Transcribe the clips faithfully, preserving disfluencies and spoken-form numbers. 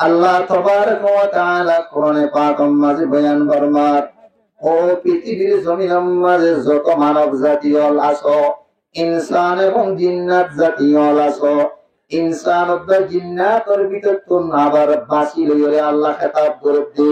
Allah tabaraka wa taala Kurane Pakor mazé boyan formar, ó pitibir zominor mazé zoto manob zati ól asó, insan ebong jinnat zati ól asó, insan ebong jinnator bútottún abar basi loiyóre Allah hétab gorédde,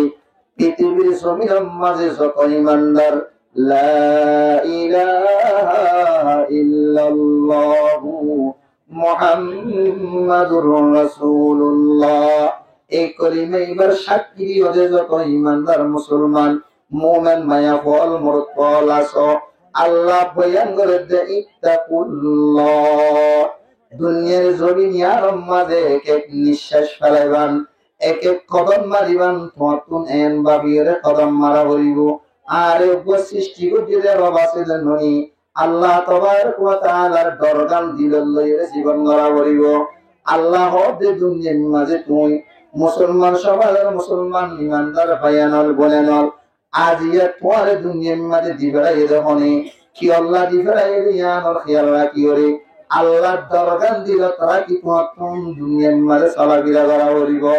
pitibir zominor mazé zoto imandar, La ilaha illallahu Muhammadur Rasulullah, ei kolima ibar sakki diyóre zoto imandar musolman, mumen, maiyafuwa ól, morotfuwa ól asó, Allah boyan gorédde, Ittaqullah. Duniyar zobin iyanor mazé ek ek niccác felaiban, ek ek kodom mariban, tuáñttún en bábiyóre kodom mara foribó. Añáre uggwá sristi goijjé de Rob asé de noní, Allah tabaraka wa taalar dorgán dilot loiyóre zibon gora foribó. Allah hoódde duniyar mazé tuñí musolman somazor musolman imandar baiyain ól boiyain ól, aijja tuáñre duniyar mazé di felaiyé de hone, kiyólla di felaiyé de iyanor héyal rakíyóre, Allar dorgán dilot rakí tuáñttún duniyar mazé solafira gora foribó.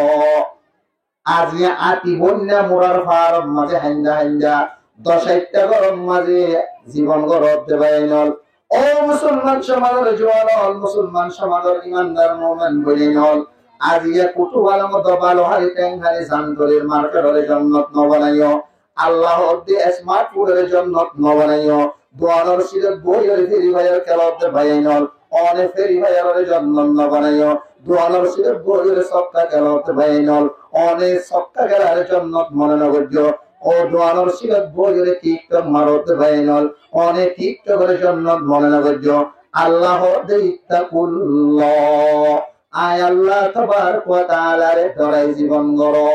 Aijja ati boinna murar faáror mazé hainda hainda doc aitta góror mazé zibon goródde baiyain ól. Ó musolman somazor juwan ól, musolman somazor imandar mumen boiyain ól, aijja kutu bala moto balo hári teng hári zantorir market ore jonnot no banaiyó. Allah hoódde smartphone ore jonnot no banaiyó. Duanor sirot boiyóre Free Fire kelódde baiyain ól, one Free Fire ore jonnot no banaiyó. Duanor sirot boiyóre sokka kelódde baiyain ól, one sokka kelare jonnot mone no goijjó. Ó duanor sirot boiyóre TikTok maródde baiyain ól, one TikTok ore jonnot mone no goijjó. Allah hoódde, Ittaqullah. Añí Allah tabaraka wa taalare dorai zibon goró.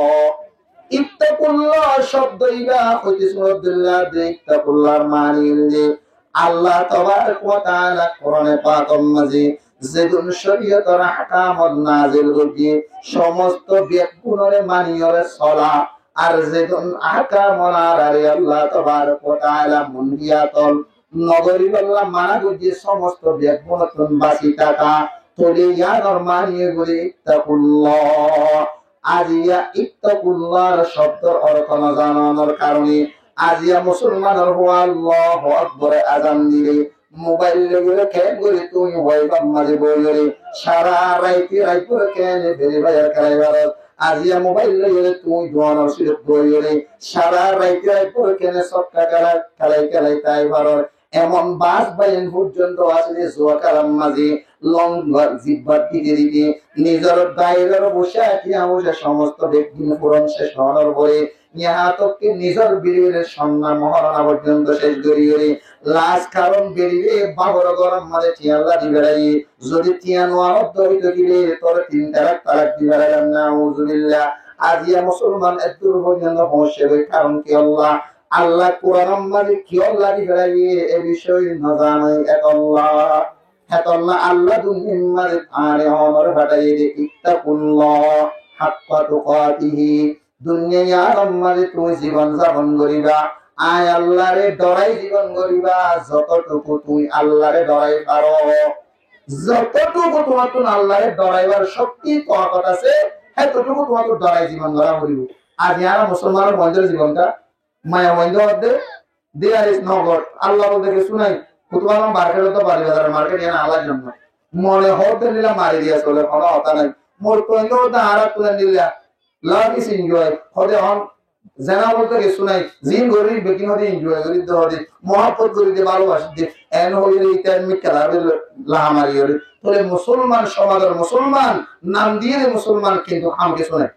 Ittaqullah cobdo iba hoite sunodilla de, ittaqullar mani inde Allah tabaraka wa taala Kurane Pakor mazé zedún coriyotor ahkam nazil goijjé, somosto beggúnore maniyóre sola, ar zedún ahkam añárare Allah tabaraka wa taala munhiyat ól no goríballa mana goijjé, somosto beggúnottún basi táka, tóile iyanor mani óibo de Ittaqullah. Aijja Ittaqullah cobdor orto no zananor karone aijja musolmanor fua Allahu Akbor azan dile mobail loiyóre keéngori tuñí waibar mazé boiyóre sara raite raitbor keéne Free Fire kelai faror. Aijja mobail loiyóre tuñí duanor sirot boiyóre sara raite raitbor keéne sokka kelai kelai kelai tái faror. Emon bas baiyain forzonto asé de zua kélar mazé long zibbat dite dite nizor bairar foisa, tiañ foisa somosto beggún furon cec ónor fore, iyañtokki nizor beçir sonna mohorana forzonto cec gorí gorí, las karon beçire bafor góror mazé tiañlla di felaiyé, zodi tiañ no anodde óito kile tore tin talak talak di felailam, nauzubillah. Aijja musolman eddur forzonto foóñiccé goi, karon kiyólla? Allah Kuranor mazé kiyólla di felaiyé e bicói no zane etolla. Hetolla Allah duniyar mazé añáre ónore fathaiyé de, Ittaqullah haqqa tuqatihi. Duniyar mazé tuñí zibon zabon goriba, añí Allare dorai zibon goriba, zototuku tuñí Allare dorai faro. Zototuku tuáñttun Allare doraibar cokti, takot asé, hetotuku tuáñttun dorai zibon gora foribo. Aijja añára musolmanor moiddor zibonta maiyafuain hoódde, there is no God, Allah bolte kessú nai. Kutubalam market, to Bari Bazaror market, iyan Allar zonno. Mone hoódde nilla mari diya sole, hono hotá nai. Morotfuain hoódde, añárattun nilla, love is enjoy. Hoódde hon, zena bolte kessú nai. Zin gorí beggín hoódde enjoy gorí de, hoódde muhabbot gorí de, bálobací de. En hoódde ita mikká lage, lagamari gorí. Tóile musolman, somazor musolman, nam diye de musolman, kintu ham kessú nai.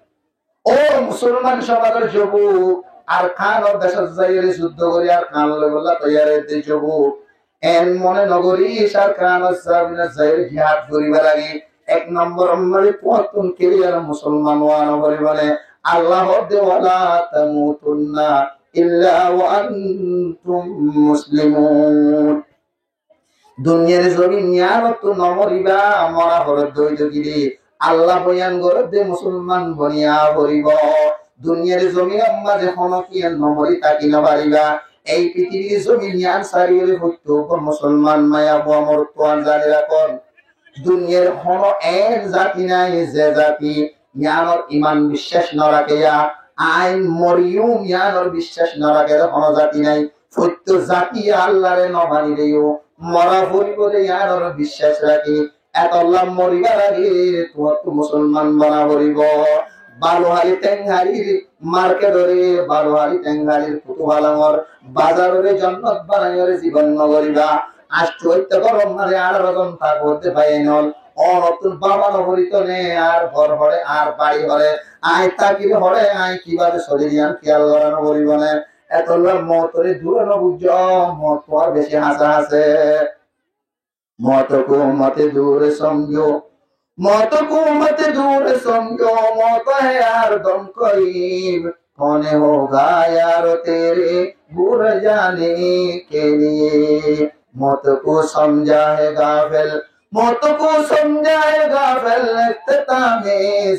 Ó musolman somazor zobuk, Arkanor decót zaiyóre zuddo gorí Arkan loibolla toiyar de zobuk. En mone no gorí Arkanor zabinot zaiyóre jihad goriba lage. Ek nombor mazé tuáñttun kiliyar musolman ówa no foribó né. Allah hoódde, "Wala tamutunna illa wa antum muslimun." Duniyar zobin iyanottu no moriba, mora foredde óito kile, Allah boyan goredde musolman boniya foribo. Duniyar zobinor mazé hono kiyé no mori táki no fariba. Ei pitibir zobin iyan sári óile foittí musolman maiyafua morotfuan zani rakón. Duniyar hono en zati nai, ze zati yiánor iman biccác no raké, añí moriyum yiánor biccác no raké de hono zati nái. Foittó zatiye Allaré no manileyó mora foribó de yiánor biccác rakí. Etolla moribar age tuáñttú musolman bana foribó. Baluhali Tengharir marketore, Baluhali Tengharir Kutufalongor bazarore jonnot banaiyore zibon no goriba. Añctú oittó gorom mare añára zon tákbótte báiyain ol. Onottún bába no forito né, ar gór hore, ar bari hore, añí tákir hore, añí kibábe solir yián kiyal gora no foribó né? Etolla mootore dure no buijjó, moot tuáñr beci hañse hañse. موت کو مت دور سمجھو، موت کو مت دور سمجھو، موت ہے ہر دم قریب، کون ہوگا یار تیرے بھول جانے کے لیے۔ موت کو سمجھا ہے غافل، موت کو سمجھا ہے غافل، اختتام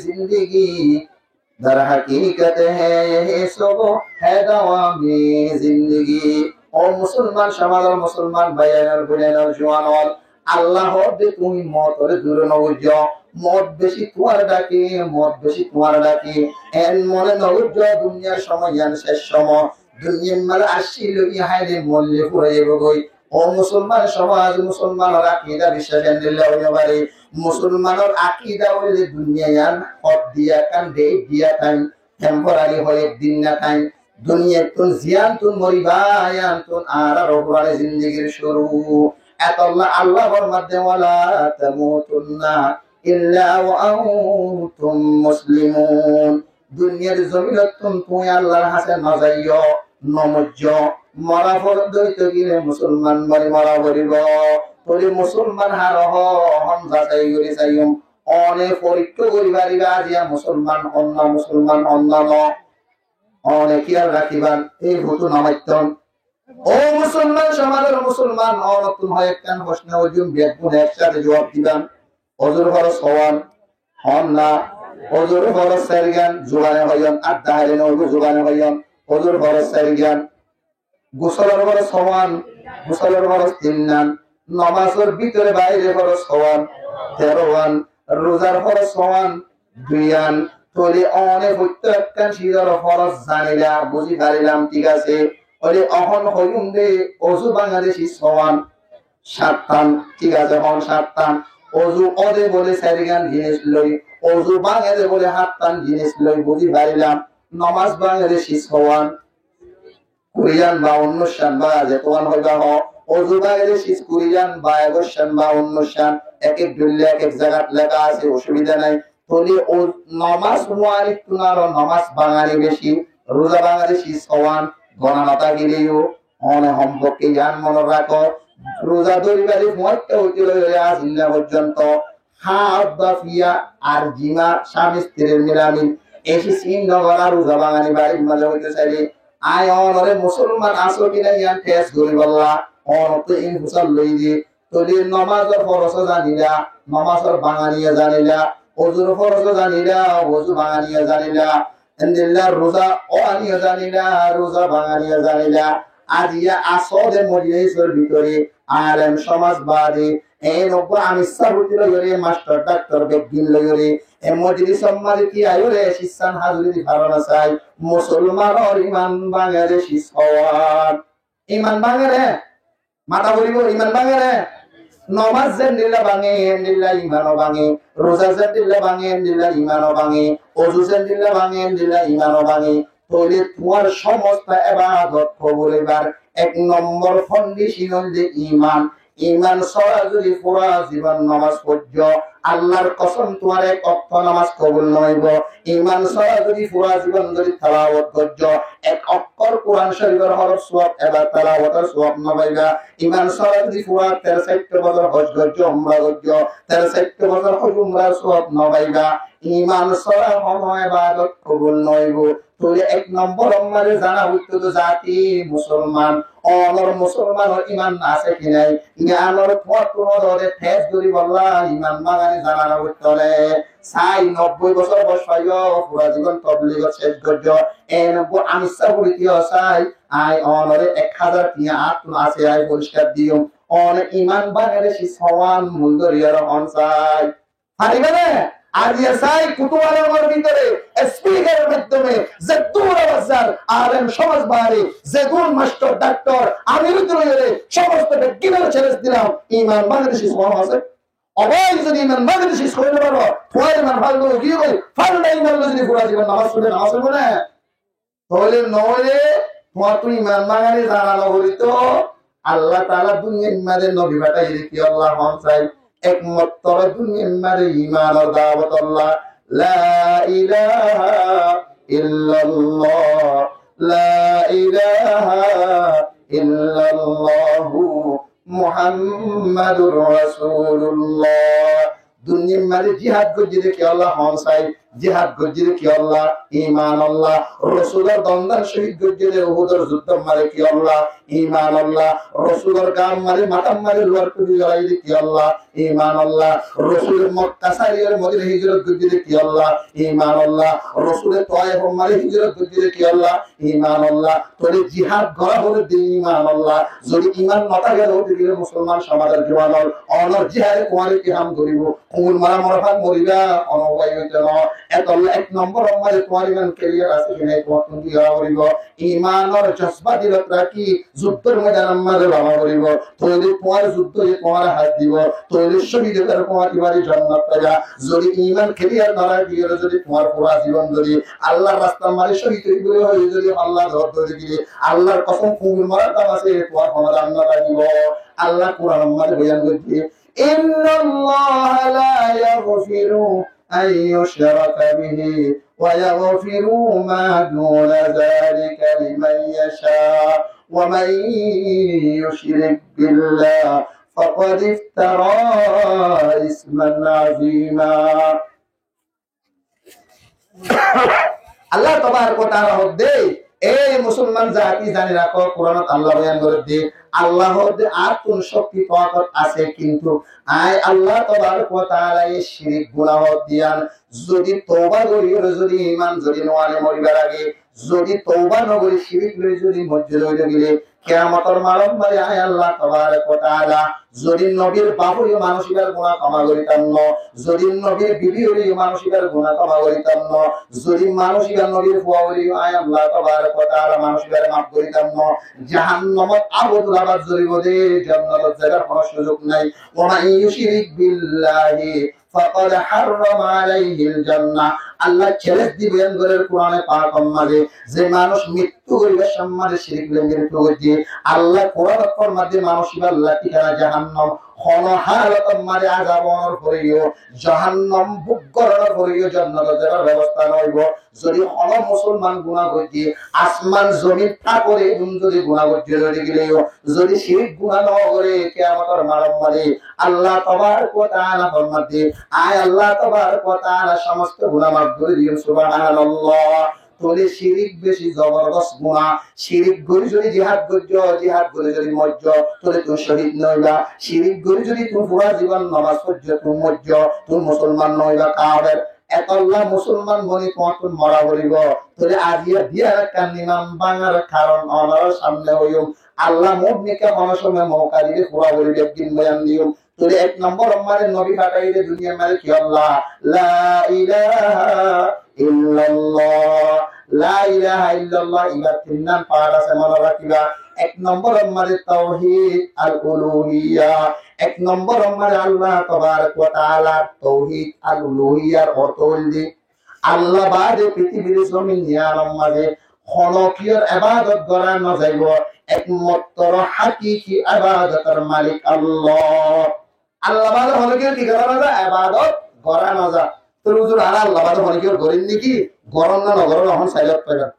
زندگی، در حقیقت ہے یہی صبح، ہے دوام زندگی۔ Ó musolman somazor musolman báiyain ol, bóinain ol, juwan ol, Allah hoó de tuñí mootore dure no buijjó, moot beci tuáñre dake, moot beci tuáñre dake, en mone no buijjó duniyar somoi yián cec somoi, duniyar maze accíl loi háile moille furai zaibói. Ó musolman somaz, musolmanor akida biccác endilla ói no fare. Musolmanor akida óilde duniya yián hoddiyar ekkán dec diya thaim, temporary, hoyek din na thaim. Duniyattún ziyántun moriba, yíantun añárar furani zindigir cúru. Etolla Allah formadde, ولا تموتن إلا وأنتم مسلمون. Duniyar zominottún tuñí Allar hañse no zaiyó, no moijjó, mora foribó, dóito gile musolman boni mora foribó. Tóile musolman hare hoó, hon zasai gori saiyum, one forikká gori fariba, aziya musolman hon na, musolman hon na no, one kiyal rakiban, ei fotu no maitton. Ó musolman somazor musolman, onottún hoyekkán focno goijjum, beggúne ek sáte juwab diban. Ozur foroz howan? Hon na. Ozur foroz sairgán, zubane hoiyon, ar dahile no óibo, zubane hoiyon. Ozur foroz sairgán. Gusolor foroz howan? Gusolor foroz tinnan. Nomazor bútore baire foroz howan? Terowan. Ruzar foroz howan? Duiyan. Tóile one fottí ekkán sizor foroz zanila, buzi farilam, thík asé. Óile ehón hoiyum de, ozu báñga de siz howan? Sáttan, thík asé, hon sáttan. Ozu óde bóle sairgán jinis loi, ozu báñge de bóle háttán jinis loi, buzi farilam. Nomaz báñge de siz howan? Kuriyan ba unnuccán ba zetuwan hoiba hoó, ozu báñge de siz kuriyan ba egoccán ba unnuccán, ek ek dhoilla ek ek zagat leká asé, osubida nai. Tóile ó nomaz fuwanittún aró nomaz báñgani beci, ruza báñga de siz howan, gona no tákileyo, one hompokke yián mone rakó, ruza dóri bade fuwaitta óite loi azinna foijjonto háa ba fiya ar jima, cami istirir milamil, eci sin no gora ruza báñgani barir maze óite saile, añí onore musolman asó ki na yián test goribolla onottú in fusar loi di. Tóile nomazor foroz o zanila, nomazor báñgani o zanila, ozur foroz o zanila, ozu báñgani o zanila, endilla ruza o ani o zanila, ruza báñgani o zanila. Aziya asó de mojlisor bútore alem somaz bade, ei noggua amissá futi loiyore, mastor daktor beggín loiyore, e mojlisor maze ki aiyore, siccán háziri di faro na sai, musolmanor iman báñge de siz howan. Iman báñge ne? Mata foribo, iman báñge ne? Nomaz zendilla báñge, endilla iman o báñge. Ruza zendilla báñge, endilla iman o báñge. Ozu zendilla báñge, endilla iman o báñge. Tóile tuáñr somosto ebadot kobul óibar ek nombor kondicin óilde iman. Iman sára zodi fura zibon nomaz foijjó, Allar kosom, tuáñr ek okto nomaz kobul no óibo. Iman sára zodi fura zibon zodi telawot goijjó, ek okkor Kuran Corifor horof suwab, ebar telawotor suwab no faiba. Iman sára zodi fura tero saittó bosór hoj goijjó, umra goijjó, tero saittó bosór hoj umrar suwab no faiba. Iman sára hono ebadot kobul no óibo. Tóile ek nombor or maze zana foittó de zati musolman, onor musolmanor iman asé ki nai, imanor tuáñttú no dóre test goribolla iman báñgani zana no foittó de. Sai nobboi bosór boc faiyo, fura zibon tobligot cec goijjó, e noggua amissá furi diyo sai, añí onore ek házar tiya añáttun asé, añí foriskar diyum. One iman báñge de siz howan, mul dóri aró hon sai. Fariba ne? Aijja sai Kutufalongor bútore spikaror maiddome zeddúr abas zar, alem somaj bári, zeddúr mastor, daktor, amir dóri dóri somosto beggúnore challenge dilam, iman báñgi diyé, iman asé? Ó bái, zodi iman báñgi diyé, iman no asé, tuáñr iman falla giyói, falla iman loi zodi fura zibon nomaz fore, nomaz óibo né? Tóile noóile tuáñttú iman báñgani zana no forito. Allah Taala duniyar maze nobi fathaiyé de kiyólla hoón sai? Ekmatro duniyar maze imanor dawot olla. La ilaha illallah, la ilaha illallah, Muhammadur Rasulullah. Duniyar maze jihad goijjé de kiyólla hoón sai? Jihad goijjé de kiyólla? Iman olla. Rosulor dondan cóhid goijjé de Uhudor zuddór maze kiyólla? Iman olla. Rosulor gat maze, matár maze luwar tufi zolaiyé de kiyólla? Iman olla. Rosule Mokka sári Modina hijrot goijjé de kiyólla? Iman olla. Rosule Toifor maze hijrot goijjé de kiyólla? Iman olla. Tóile jihad gora fore de iman olla. Zodi iman no táke tóile musolman somajor juwan ol, onor jihade tuáñre ki ham goribo? Kungul mara mora fán moriba, ono upai óito no. Etolla ek nombor or maze tuáñr iman clear asé ki nai, tuáñttú ki gora foribo? Imanor jozba dilot rakí zuddór moidanor maze lama foribo. Tóile tuáñr zuddo ye tuáñre hát dibo. Tóile cóhid ói tuáñr ibare jonnot faiba. Zodi iman clear no rakí, zodi tuáñr fura zibon zodi Allar rastar maze cóhid ói giyói, zodi Allah dóri dóri dile, Allar kosom, kungul morar dam asé, tuáñr hono dam no tákibo. Allah Kuranor maze boyan goijjé, إن الله لا يغفر أن يشرك به ويغفر ما دون ذلك لمن يشاء ومن يشرك بالله فقد افترى إثما عظيما. Allah tabarak wa taala hoódde, ei musolman zati, zani rakó, Kuranot Allah boyan gorédde, Allah hoódde, añáttún cokti takat asé, kintu añí Allah tabarak wa taala e cirik guna hoódde yián zodi touba gorí, zodi iman zodi no ané moribar age, zodi touba no gorí cirik loi zodi moijjé de ói tákile, Kiyamotor maidonot añí Allah tabarak wa taala zodi nobir baf ore yó manúic ibar guná kóma gorítam no, zodi nobir bibi ore yó manúic ibar guná kóma gorítam no, zodi manúic ibar nobir fua ore yó añí Allah tabarak wa taala manúic ibare maf gorítam no, jahannamot abadul abad zolibo de, jonnotot zaibar hono suzuk nai. ومن يشرك بالله فقد حرم عليه الجنة. Allah challenge di boyan gorer Kurane Pakor maze, ze manúc mrittu goribar somot cirik loi mrittu goijje, Allah Kuranot formaiye de manúc ibar thikana jahannam, hono halotor maze azab onor fore yó, jahannam buk goronor fore yó jonnotot zaibar bebosta no óibo. Zodi hono musolman guná goijje, asman zomin tákore edún zodi guná goijje zodi gile yó, zodi cirik guná no gore, kiyamotor maidonot Allah tabarak wa taala formaiye de, añí Allah tabarak wa taala somosto guná maf gori diyum, subhanallah. Tóile cirik beci zobordost guná. Cirik gori zodi jihad goijjo, jihad gori zodi moijjo, tóile tui cohid no óiba. Cirik gori zodi tui fura zibon nomaz foijjo, tui moijjo, tui musolman no óiba, kafer. Etolla musolman boni tuáñttun mora foribo. Tóile aijja diyar ekkán iman báñgar karon onorar samne hoiyum. Allah muúmikka hono somoi mouka dile fura foribo, ek din boyan diyum. Tóile ek nombor or maze nobi fathaiyé de duniyar maze kiyólla? La ilaha illallah. La ilaha illallah ibar tin nan part asé, mone rakiba. Ek nombor or maze tauhid al uluhiyya. Ek nombor or maze Allah tabarak wa taala tauhid al uluhiyyar ortho óilde Allah bade pitibir zomin yiánor maze hono kiyór ebadot gora no zaibo, ekmatro hakiki ebadotor malik Allah. Allah bade hono kiyór ki gora no za? Ebadot gora no za. Tóile huzur, añára Allah bade hono kiyór gorir niki? Goron na no goron, ehón sailot faiba.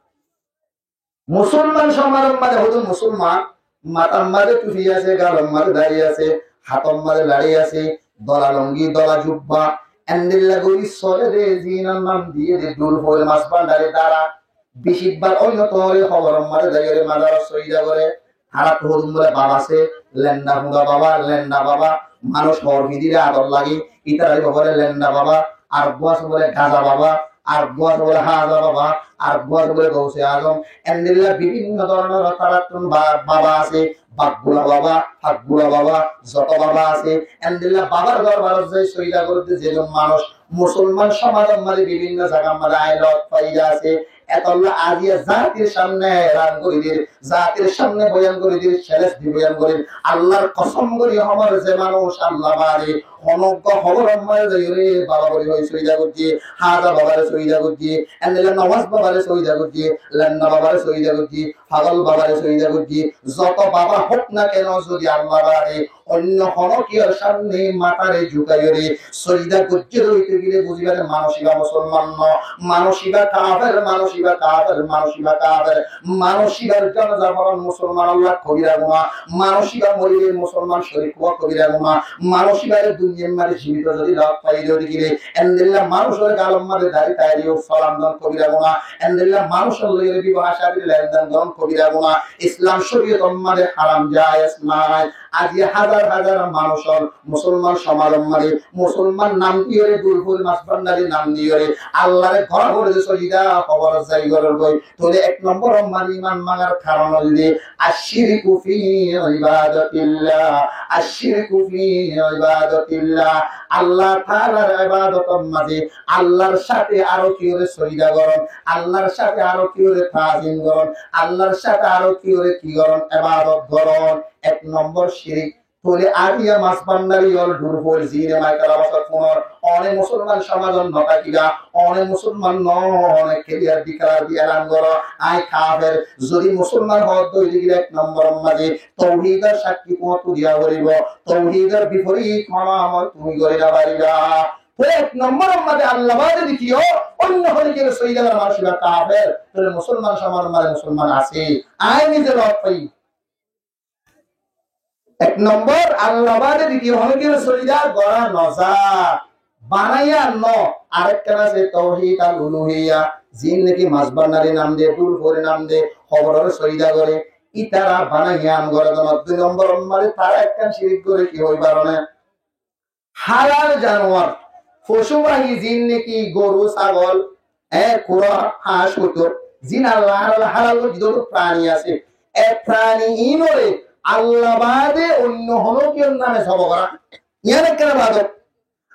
Musolman somajor maze hodún musolman, matar maze tufi asé, galor maze dari asé, hátor maze lari asé, dola lungi, dola jubba, endilla gori sole de, zinor nam diye de, dul, foil, mas bandari, dara, beci bar oinno tóile hoboror maze zaiyóre mazarot sojida gore, hárat hodún bole baba asé, lenda huda baba, lenda baba, manúc hor fidile ador lage, itarari baba bole lenda baba, ar uggwá asé bole gaza baba, areggwá asé bóle Háza baba, areggwá asé bóle Gousa Azom, endilla bibinno dóronor tarattún ba-, baba asé, Baggula baba, Haggula baba, zoto baba asé, endilla babar dorbarot zai sóida gorédde zedún manúic, musolman somazor mazé bibinno zagar mazé ailot faida asé, etolla aijja zatir samne elan gorí dir, zatir samne boyan gorí dir, seles di boyan gorí dir, Allar kosom gorí hoór ze manúic Allah bade honó uggwá hóboror mazé zaiyóre baba buli hoi sóida goijjé, Háza babare sóida goijjé, endilla Nawaz babare sóida goijjé, Lenna babare sóida goijjé, Fagol babare sóida goijjé, zoto baba hók na keno, zodi Allah bade oinno honó kiyór samne matare zukaiyóre sóida goijjé de óite gele buzibá de manúic iba musolman no, manúic iba kafer, manúic iba kafer, manúic iba kafer. Manúic ibar janaza foron musolman olla kobira guná, manúic iba morile musolman corik ówa kobira guná, manúic ibare duniyar mazé zibito zodi loi fai de óite gele, endilla manúicor galor mazé dari tairi salam don kobira guná, endilla manúicor loi bibaha cádir lendon don kobira guná, Islam coriyotor mazé haram, jaiz nai. Aijja házar házar manúic ol musolman somazor mazé musolman nam diyóre, dulfuri masbandari nam diyóre Allare gora gorí de sóida hóborot zai gorér goi. Tóile ek nombor mazé iman báñgar karon óilde, ash-shirku fi ibadatillah, ash-shirku fi ibadatillah. Allah taalar ibadotor mazé Allar sáte aró kiyóre sóida goron, Allar sáte aró kiyóre tazim goron, Allar sáte aró kiyóre ki goron, ibadot goron. Ek nombor shirik. Tóile aijja masbandari ol, dulfuri, zine maikala bosór funor, one musolman somazot no tákiba, one musolman no, one keliyar dikara di elan goro, añí kafer. Zodi musolman hoó de óite gele ek nombor mazé touhidor sakki tuáñttu diya foribo, touhidor biforit hono amol tumi gori no fariba. Tóile ek nombor mazé Allah bade ditiyo oinno honó kiyóre sóida gora manúic iba kafer. Tóile musolman somazor mazé musolman asé? Añí nize loi fai. Ek nombor, Allah bade ditiyo honó kiyóre sóida gora no za, banaiya no. Arekkán asé touhid al-uluhiyya, zin niki masbandari nam de, dulfuri nam de, hóboror sóida gore, itara banaiya an gore de no. Dui nombor mazé tara ekkán shirik gore, ki hoi faro né? Halal januwar, focu fahi, zin niki goru, sagol, e, kura, háñc, kutur, zin Allah halal, halal goijjé de prani asé, e prani inore Allah bade oinno honó kiyór name zobo gora, iyan ekkán ibadot.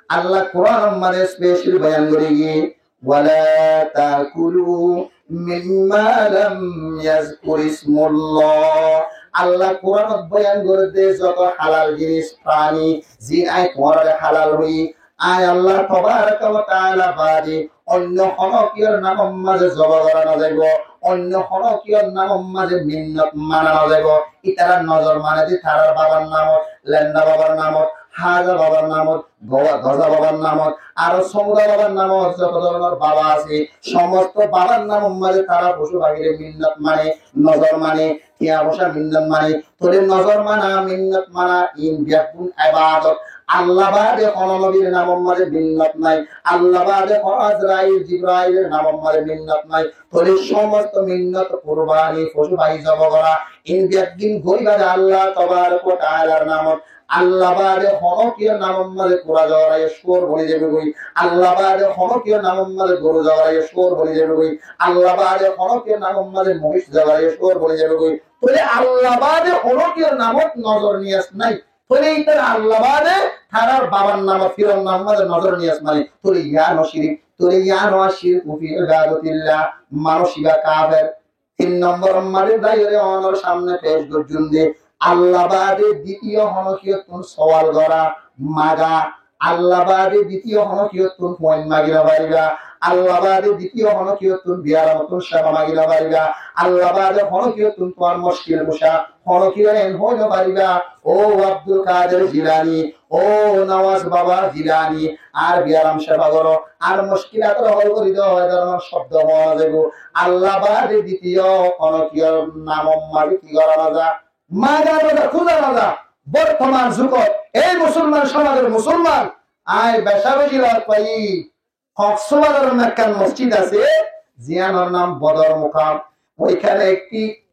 Allah Kuranor mazé special boyan gorí giyé, "Wala takulu mimma lam yazkur ismullah." Allah Kuranot boyan gorédde zoto halal jinis, prani, zin añí tuáñrare halal hoiyí, añí Allah tobaraka wa taala bade oinno honó kiyór namor mazé zobo gora no zaibo, oinno honó kiyór namor mazé minnot mana no zaibo. Itara nozor mane de tarar babar namot, lenda babar namot, háza babar namot, Gowa-, goza babar namot, aró somuda babar namot, zoto dóronor baba asé, somosto babar namor mazé tara focu faire minnot mane, nozor mane, tiya foisa minnot mane. Tóile nozor mana, minnot mana, in beggún ibadot. Allah bade honó nobir namor mazé minnot nai, Allah bade honó Azrail, Jibrail namor mazé minnot nai. Tóile somosto minnot, kurbani, focu fai zobo gora, in beggún goriba de Allah tobaraka wa taalar namot. Allah bade honó kiyór namor mazé kura zobo gora, iye cúor boni zaibo goi. Allah bade honó kiyór namor mazé goru zobo gora, iye cúor boni zaibo goi. Allah bade honó kiyór namor mazé mohíc zobo gora, iye cúor boni zaibo goi. Tóile Allah bade honó kiyór namot nozor niyaz nai. Tóile itara Allah bade tarar babar namot, firar namot mazé nozor niyaz mane. Tóile iyan o shirik. Tóile iyan o ash-shirku fi ibadatillah, manúic iba kafer. Tin nombor mazé zaiyóre onor samne pec goijjum de, Allah bade ditiyo honó kiyottún sowal gora, maga. Allah bade ditiyo honó kiyottún fuain magi no fariba. Allah bade ditiyo honó kiyottún biyaramottún ceba magi no fariba. Allah bade honó kiyottún tuáñr muckil kuca, honó kiyor en hoi no fariba. Ó Abdul Kader Jilani, ó Nawaz Baba Jilani, añár biyaram ceba goro, añár muckilat hol gori do, e dóronor cobdo fua no zaibo. Allah bade ditiyo honó kiyor namor mazé ki gora no za? Maga no za, kúza no za. Bortoman zugot ei musolman somazor musolman, añí beca beci loi fai, Koksbazarot ekkán mosjid asé, ziyanor nam Bodor Mukam. Oikane ekti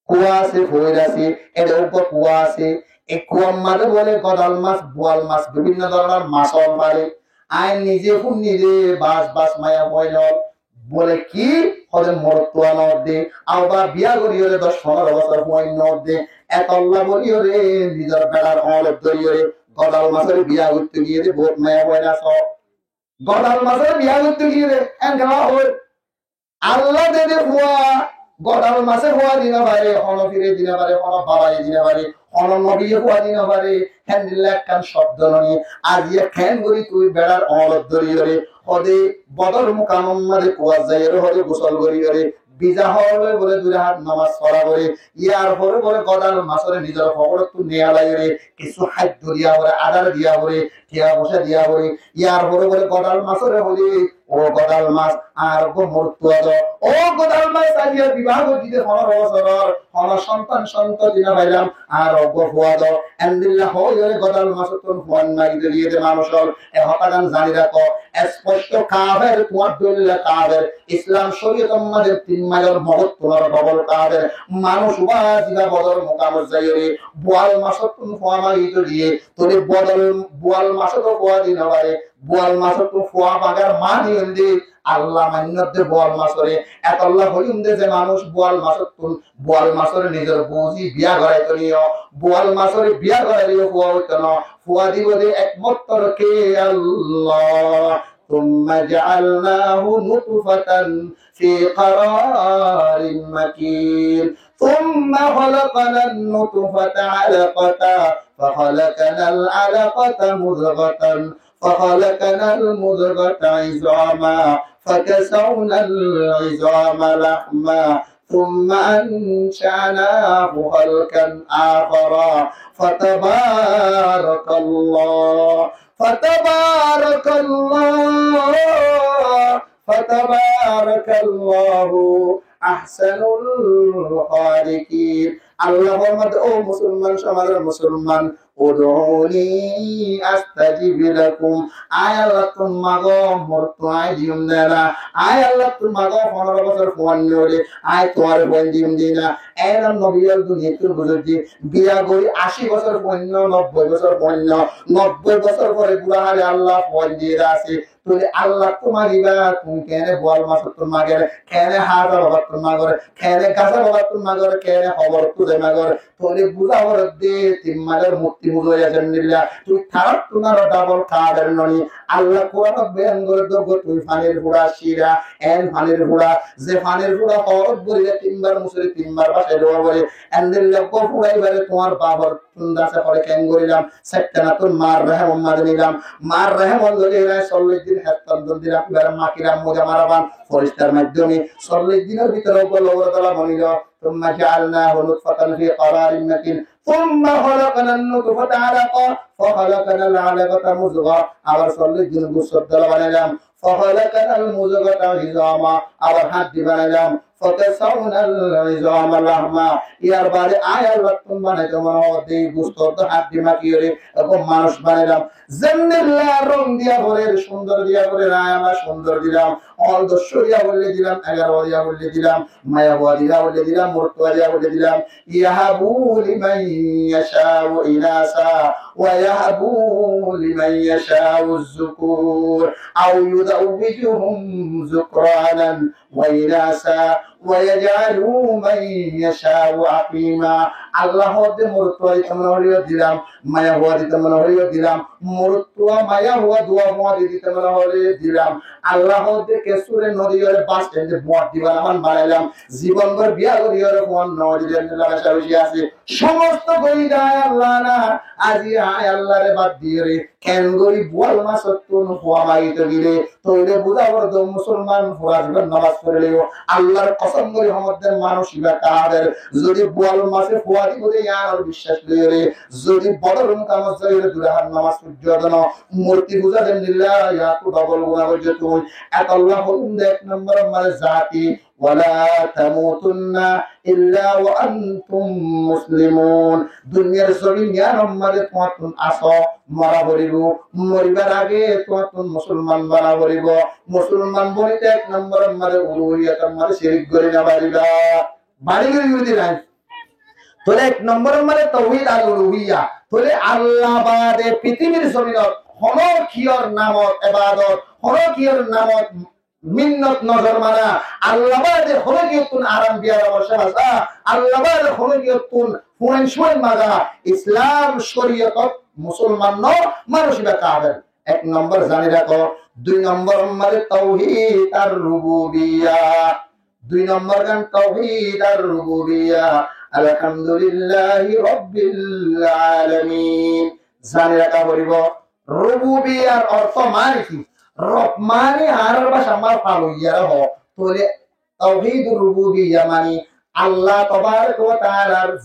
kua asé, foóir asé, ede uggwá kua asé. E kuar mazé bole godal mas, bual mas, bibinno dóronor mas ol fale. Añí nize fúinní de, bas bas maiyafuain ókkol. Bóle ki? Hoóde morotfua no de, abar biya goríyore doc fondoro bosór fuain no de. Etolla bóliyore nizor beçar oñlot dóriyore godal masóre biya goittó giyé de bout maiyafuain asé. Godal masóre biya goittó giyé de, en kiyólla hoór? Allah de de fua, godal masé fua di no fare, hono fire di no fare, hono babaye di no fare, hono nobiye fua di no fare, héndilla ekkán cobdo no ni. Aijja keén gorí tui beçar oñlot dóriyore, hoóde Bodor mukamor mazé kuwat zaiyore, hoóde gusól goríyore, biza óiyore bóle dui rakát nomaz fora fore, yar fore bóle godal masóre nizor fokórottú niyalaiyore, kissú háiddo diya fore, adar diya fore, tiya foicá diya fore, yar fore bóle godal masóre hoóde, "Ó godal mas, añáre uggwá morotfua do, ó godal mas, aijja bibá goijjí de fondoro bosóror, hono sontan sontotti no failam, añáre uggwá fua do." Endilla hoóiyore godal masóttun fuain magi dóriye de manúic ókkol. E hotágan zani rakó, esposto kafer, tuáñr dóilla kafer, Islam córiyotor mazé tin mailor mogottún aró dobol kafer. Manúic uba ziba Bodor mukamot zaiyore, bual masóttun fua magi dóriye, tóile bodol bual masóttun fua di no fare, bual masóttun fua magar mani óilde Allah mainnor de bual masóre. Etolla hoiyum de ze manúic bual masóttun, bual masóre nizor bou buzí biya goraito niyo, bual masóre biya goraile fua óito no, fua dibo de ekmatro ke Allah. ثم جعلناه نطفة في قرار مكين. ثم خلقنا النطفة علقة فخلقنا العلقة مضغة فخلقنا المضغة عظاما فكسونا العظام لحما ثم أنشأناه خلقا آخر فتبارك الله، فتبارك الله، فتبارك الله أحسن الخالقين. Allah formade, "Ó musolman, somajor musolman, ادعوني أستجب لكم." Añí Allattun mago, morotfua añí diyum de na. Añí Allattun mago, fondoro bosór fuain no óile, añí tuáñre fuain diyum de na. Eén nobi ókkol duniyaittú guzoriyé, biya gorí ací bosór fuain no, nobboi bosór fuain no, nobboi bosór fore gura hare Allah fuain diyé de asé. Tóile Allattú magiba, tuñí keéne bual masóttun magore, keéne háza babattun magore, keéne gasa babattun magore, keéne hoborottú zai magore? Tóile buza foribó de, tin mailor murti fuzá óiye zendilla, tui tarattún aró dobol kafer no ni. Allah Kuranot boyan gorer de, tui fanir fura círa, eén fanir fura, ze fanir fura hoórot borile tin bar musóre, tin bar bacai lowa fore, endilla uggwá fura ibare tuáñr bafor tun dase fore keén gorílam, Settanattún mar rehemor mazé nilam, mar rehemor lóti ibaye sollic din héttan dun dilam, ibare makilam, muza maraban, foristar maiddome, sollic dinor bútore uggwá lobor dola bonilo, ثم جعلناه نطفة في قرار مكين، ثم خلقنا النطفة علقة، فخلقنا العلقة مضغة, abar sollic din gustor dola banailam, فخلقنا المضغة عظاما, abar háñddi banailam, فكسونا العظام لحما. Yar bade añí Allattún banaito mone hoó de gustor de háñddi makiyore uggwá manúic banailam. Zendilla rong diya forer, cúndor diya forer, añí abar cúndor dilam, oñl doc diya foille dilam, egaró diya foille dilam, maiyafua diya foille dilam, morotfua diya foille dilam. يهب لمن يشاء إناثا ويهب لمن يشاء الذكور أو يزوجهم ذكرانا وإناثا ويجعل من يشاء عقيما. Allah hoóde morotfua dito mone hoile dilam, maiyafua dito mone hoile dilam, morotfua maiyafua duwa fua dito mone hoile dilam. Allah hoóde kessúre no diyore bas ende buat dibar aman banailam. Zibon bor biya goríyore fuain no dile endilla beca beci asé. Somosto gorí de añí Allah na, aijja añí Allare bad diyore keén gorí bual masóttun fua magito gile, tóile buza foribó de musolman fura zibon nomaz forileyo, Allar kosom gorí hoór de manúic iba kafer. Zodi bual masé fua dibo de yián or biccác loiyore, zodi Bodor mukamot zaiyore dui rakát nomaz foijjo de no, murti fuza zendilla, yián ottu dobol guna goijjo tui. Etolla hoiyum de ek nombor mazé zati, ولا تموتن إلا وأنتم مسلمون. Duniyar zobin yián or mazé tuáñttun asó, mora foribó, moribar age tuáñttun musolman bana foribó. Musolman bonite ek nombor mazé uluhiyator mazé cirik gorí no fariba. Bari gorí gorí dilam. Tóile ek nombor mazé tauhid al uluhiya. Tóile Allah bade fitibir zobinot hono kiyór namot ebadot, hono kiyór namot minnot nozor mana, Allah bade hono kiyottún aram biyaram bosé basa, Allah bade hono kiyottún fuain suain maga, Islam coriyotot musolman no, manúc iba kafer. Ek nombor zani rakó, dui nombor mazé tauhid ar rububiya. Dui nombor gan tauhid ar rububiya. Alhamdulillahi Rabbil Alamin. Zani raká foribo, rububiyar orto mani ki? Rob mani añárar báca añára faloiyare hoó. Tóile tauhid rububiya mani Allah tabarak wa taalar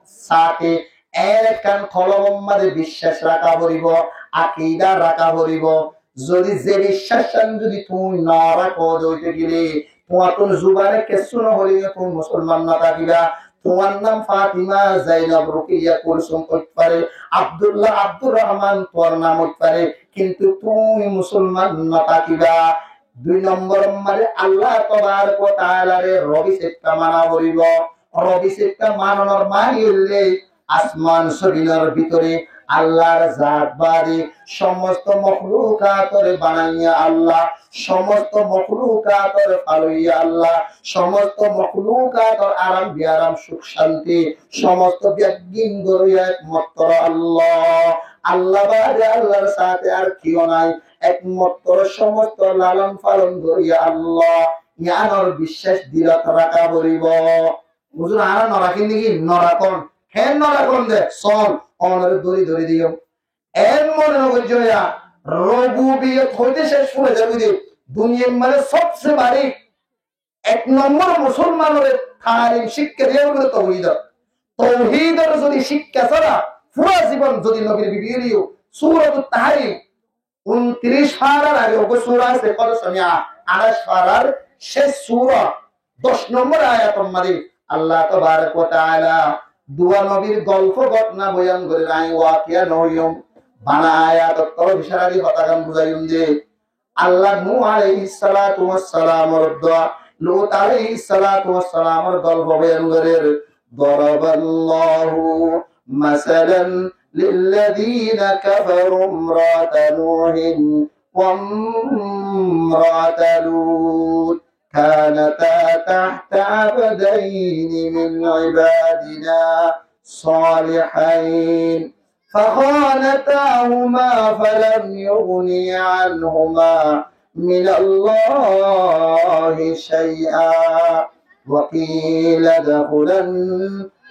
sáte ekkán kolbor mazé biccác raká foribo, akida raká foribo. Zodi ze biccác san zodi tuñí no rakó de óite gele, tuáñttún zubane kessú no hoile tuñí musolman no tákiba. Tuáñr nam Fatima, Zainab, Rukiya, Kulsum óit fare, Abdullah, Abdur Rahman tuáñr nam óit fare, kintu tuñí musolman no tákiba. Dui nombor mazé Allah tabarak wa taalare rob hísabe mana foribo. Rob hísabe mananor mani óilde asman zobinor bútore Allahr zat bade somosto moklukatore banaiya Allah, somosto moklukatore faloiya Allah, somosto moklukator aram biyaram suk cánti, somosto beggín goróya ekmatro Allah. Allah bade Allahr sáte ar kiyó nai, ekmatro somosto lalon falon goróya Allah. Iyanor biccác dilot raká foribo. Huzur, añára no rakí niki? No rakón. Keén no rakón de? Sóon, onore dóri dóri diyum. En mone no goijjó ya, rububiyot hoite cec furi zaibo de. Duniyar mazé sobse bari ek nombor musolmanore talim cíkka diya óibo de tauhidor. Tauhidor zodi cíkka sára fura zibon zodi nobir bibi óileyo, Suratut Tahrim, untiric farar age uggwá sura asé, Qad Samia, añçaic farar cec sura, doc nombor ayator mazé Allah tabarak wa taala duwa nobir golfo gótna boyan gorer, añí wakiya no hoiyum, bana ayator torof icára di hotágan buzaiyum de. Allah Nuh aláihis salatu was salamor duwa, Lut aláihis salatu was salamor golfo boyan gorer. ضرب الله مثلا للذين كفروا امرأة نوح وامرأة لوط كانتا تحت عبدين من عبادنا صالحين فخانتاهما فلم يغنيا عنهما من الله شيئا وقيل ادخلا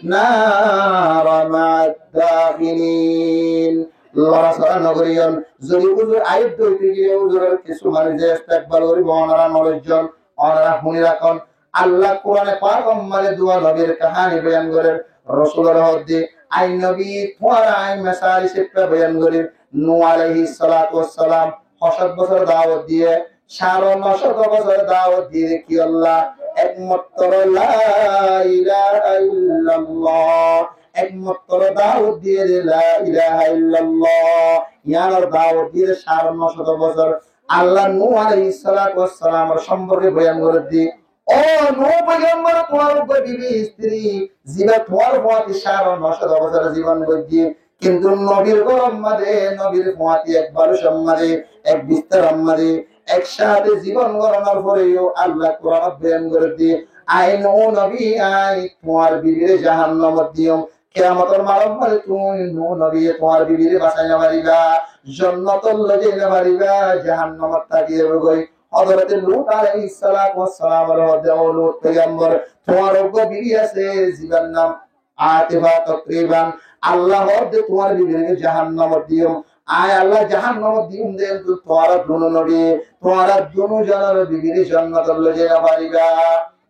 النار مع الداخلين. Lorasora no goríyon, zodi huzur ayat dóite gile huzuror kissú manúic ze istekbal goríbo, onora no loijjon, onora húni rakón. Allah Kurane Pakor mazé duwa nobir kahani boyan gorer, Rosulore hoódde, ai nobi, tuáñra añí mesal hísabe boyan gorir, Nuh aláihis salatu was salam, hó cót bosór dawot diye, sáre no cót bosór dawot diye de kiyólla? Ekmatro la ilaha illallah. Ekmatro dawot diye de la ilaha illallah. Iyanor dawot diye de sáre no cót bosór. Allah Nuh aláihis salatu was salamor somporke boyan gorer de, ó Nuh poigambor, tuáñr uggwá bibi istiri, ziba tuáñr fuáñti sáre no cót bosór zibon goijje, kintu nobir góror mazé, nobir fuáñti ek balucor mazé, ek bistarar mazé, ek cáte zibon goronor foreyo Allah Kuranot boyan gorer de, añí Nuh nobi, añí tuáñr bibire jahannamot diyum. Kiyamotor maçor mazé tuñí Nuh nobiye tuáñr bibire basai no fariba, jonnotot loi zai no fariba, jahannamot táki zaibo goi. Hozorote Lut aláihis salatu was salamore hoódde, ó Lut poigambor, tuáñr uggwá bibi asé, zibar nam Atifa tokriban. Allah hoódde, tuáñr bibire jahannamot diyum. Añí Allah jahannamot diyum de, kintu tuáñra dunu nobi, tuáñra dunu zonor bibire jonnotot loi zai no fariba.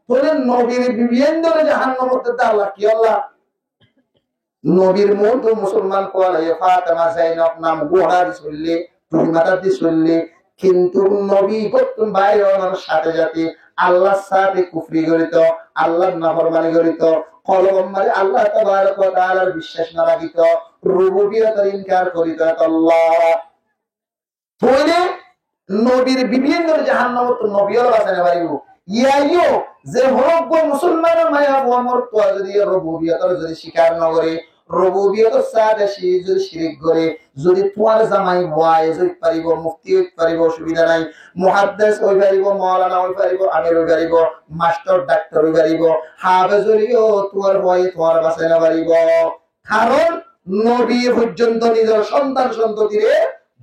Tóile nobir bibiyenore jahannamot de Allah kiyólla? Nobir muúntu musolman kuwalaye Fatima, Zainab nam guwara di soille, turi matá di soille, kintu nobi góttun bair ónor cáte cáte Allar cáte kufri gorito, Allar naformani gorito, kolbor mazé Allah tabarak wa taalar biccác no rakito, rububiyotor inkar gorito, Allah. Tóile nobir bibiyenore jahannamottu nobi ókkole basai no faribo. Yaiyo ze hono uggwá musolmanor maiyafuwa morotfua zodi rububiyotor zodi cíkar no gore, Rububiyotor sáte ci-, zodi cirik gore, zodi tuáñr zamai waiz ói faribó, mufti ói faribó, osubida nai, muhaddes ói faribó, moulana ói faribó, amir ói faribó, mastor, daktor ói faribó, hafez óileyo tuáñr fuaye tuáñre basai no faribó. Karon nobi foijjonto nizor sontan sontotire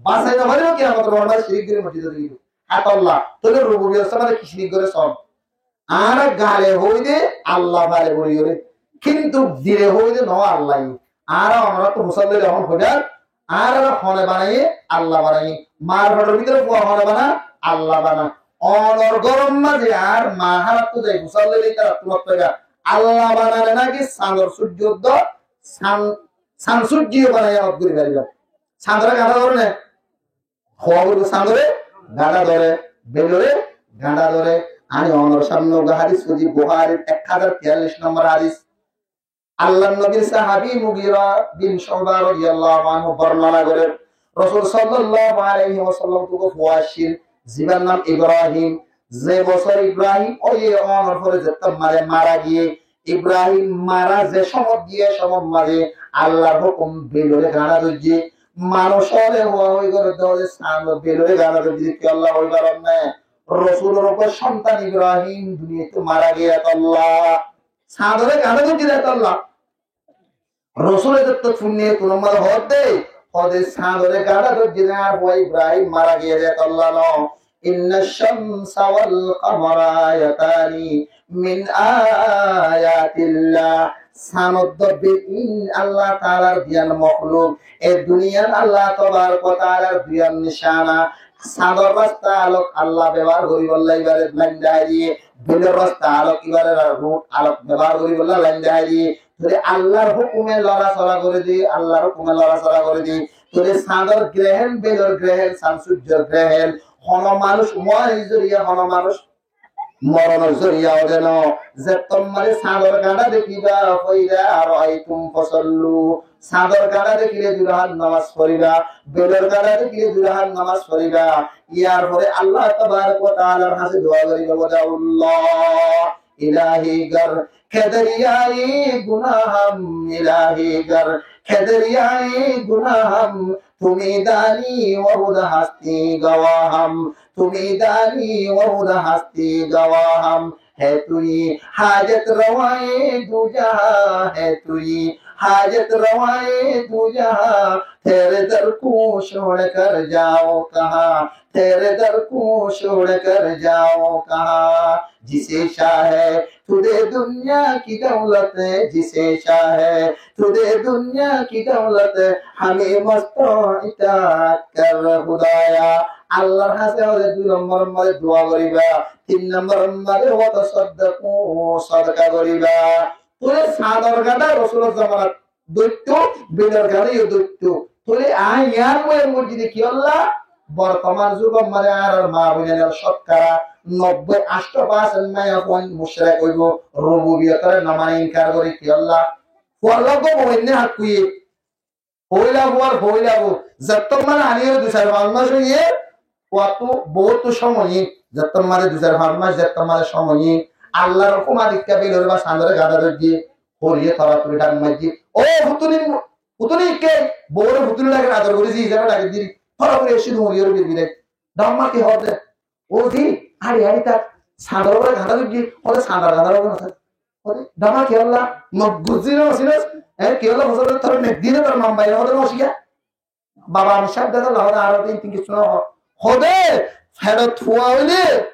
basai no faribó, kiyamotor moidan cirik gorí mosjidot giyó. Etolla, tóile rububiyot sáte ki cirik gore só? Añára gale hoóide Allah fare buli goré, kintu dile hoóide no Allah. Añára onorattú fusár loile ehón hoibar, añára hone banaiye? Allah banaiye. Mar feçor bútore fua hone bana? Allah bana. Onor góror mazé añár ma hárattú zai fusár loile ítarattú no hoiba Allah banane náki sandor sújjo dó, san-, san sújjo banaiye añára gorí faribá. Sandore gañdá dóre né? Hoó gori sandore gañdá dóre, belore gañdá dóre. Añí onor samne uggwá hadis fori, Buhárir ek házar tiyallic nombor hadis. Allar nobir sahabi Mugira bin Cuba rodiyallahu anhu bornona gorer, Rosul sallallahu alaihi wasallam ottu uggwá fua accíl, zibar nam Ibrahim. Ze bosór Ibrahim óiye, onor fore zettót mare mara giyé, Ibrahim mara ze cómot giyé, cómot mazé Allar hókum belore gañdá dóijje. Manúic ókkole hoó hoói gorédde, sandor belore gañdá dóijje de kiyólla hoói faron né? Rosulor uggwá sontan Ibrahim duniyaittú mara giyé etolla. Sandore gañdá dóijje de etolla. Rosule zettót funné, tunor mazé hoódde, hoóde sandore gañdá dóijje de, añár fua Ibrahim mara giyé de etolla no. إن الشمس والقمر آيتان من آيات الله. San edde beggín Allah Taalar diyan mokluk. E duniyan Allah Tabarak wa Taalar diyan nicana. Sandor rasta alok Allah bebohár goríbolla ibáre lain dahái diyé. Belor rasta alok ibáre rut alok bebohár goríbolla lain dahái diyé. Tóile Allar hókume lorasora goré de, Allar hókume lorasora goré de. Tóile sandor grehen, belor grehen, san sújjor grehen, hono manúic morar zoriya, hono manúic moronor zoriya óde no. Zettót mare sandor gañdá dekíba, فإذا رأيتم فصلوا. Sandor gañdá dekíle dui rakát nomaz foribá, belor gañdá dekíle dui rakát nomaz foribá. Yar fore Allah Tabarak wa Taalar hañsé dua goríba, ودعوا الله. الهی گر که دریای گناهم، الهی گر که دریای گناهم، تو می‌دانی و خود هستی گواهم، تو می‌دانی و خود هستی گواهم. ہے تویی حاجت روائے دو جہاں، ہے تویی حاجت روائے دو جہاں، تیرے در کو چھوڑ کر جاؤں کہاں، تیرے در کو چھوڑ کر جاؤں کہاں۔ جسے چاہے تو دے دنیا کی دولت، جسے چاہے تو دے دنیا کی دولت، ہمیں مست و اطاعت کر خدایا۔ Allar hañsé hoóde dui nombor mazé dua goríba, tin nombor mazé وتصدقوا, sodaka goríba. Tóile sandor gañdá Rosulor zamanat dóitto, belor gañdá yó dóitto. Tóile añí yián boyan goijjí de kiyólla? Bortoman zugor mazé añárar maa boinainor cótkara nobboi ancto parsent maiyafuain mucrek óibo, rububiyotore no mane, inkar gore. Kiyólla? Fuar lagbo boin né hakkuye. Foila fuar foila bou. Zettót mane aníyore dui sair fañs mac óiye, fuattú bouttu cómoi, zettót mane dui sair fañs mac, zettót mane cómoi, Allar hókum adikká belore ba sandore gañdá dóijje, horiye toraturi dhak maijje. Ó futuni, futuni ikká, boure futuni lager, ador gorí ze hísabe dhak diri, toraturi ecce dui horiyore birbire. Dhamma ki hoóde? Ó zi, ári ári tak, sandor uore gañdá dóijje, hoóde sandor gañdár uore no tak. Hoóde, dhamma kiyólla, no buzí no sinos, e, kiyólla fosol tore nek dine tor mam bái hoóde no cíka. Baba, ami sáb de hoóde, aro tin tin kessú no hoó. Hoóde, feçot fua óile,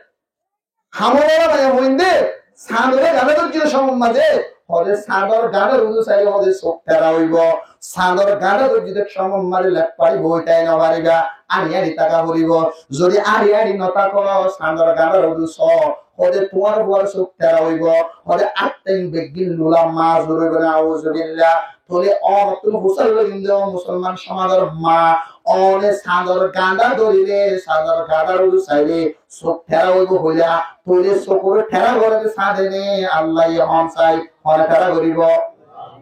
hamor bela maiya fuain de, sandore gañdá dóijje de cómot mazé, hoóde sandor gañdár uzu saile hoóde suk tera óibo, sandor gañdá dóijje de cómot mazé lek fari boi tái no fariba, ári ári taka foribo, zodi ári ári no tako, sandor gañdár uzu só, hoóde tuáñr fuar suk tera óibo, hoóde át teng beggín lula mazur óibo, nauzubillah. Tóile onottún fusár loiyum de, ó musolman somazor maa, one sandor gañdá dórile, sandor gañdár uzu saile, suk tera óibo hoila, tóile sukore tera gore de sande né, Allaye hon sai, hone tera goribo?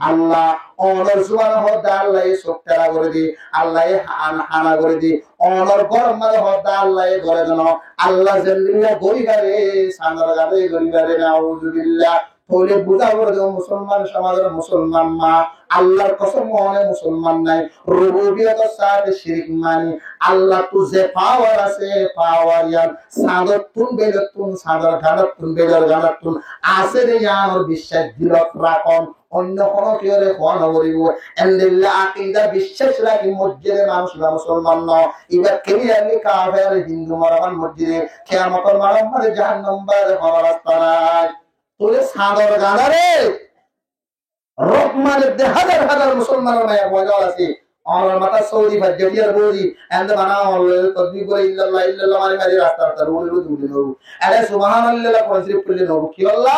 Allah. Onor zubane hoóde Allaye suk tera gore de, Allaye han hana gore de, onor góror mazé hoóde Allaye gore de no, Allah zendilla gori fare, sandor gañdá gori fare, nauzubillah. Tóile buzá foribó de musolman somazor musolman ma, Allar kosom, one musolman nai. Rububiyotor sáte cirik mani Allattú ze pawar asé, pawar yián sañdottún, belottún, sañdor gañdottún, belor gañdottún asé de yiánor biccác dilot rakón. Oinno hono kiyóre hoó no foribó. Endilla akida biccác rakí mojjé de manúic iba musolman no. Iba clearly kafer, Hindu, Mormon mojjé de. Kiyamotor maçot mazé jahannam bade hono rasta nai. Tóile sañdor gañdare rok mane de házar házar musolmanor maiyafuain asé. Onor matát sóuri faijja tiyar bóri, ende bana onor loi tosbih fore, illallah, illallah mari mari rasta rasta uçile duri no. Ere subhanallah, Kuran Córif foille no. Kiyólla?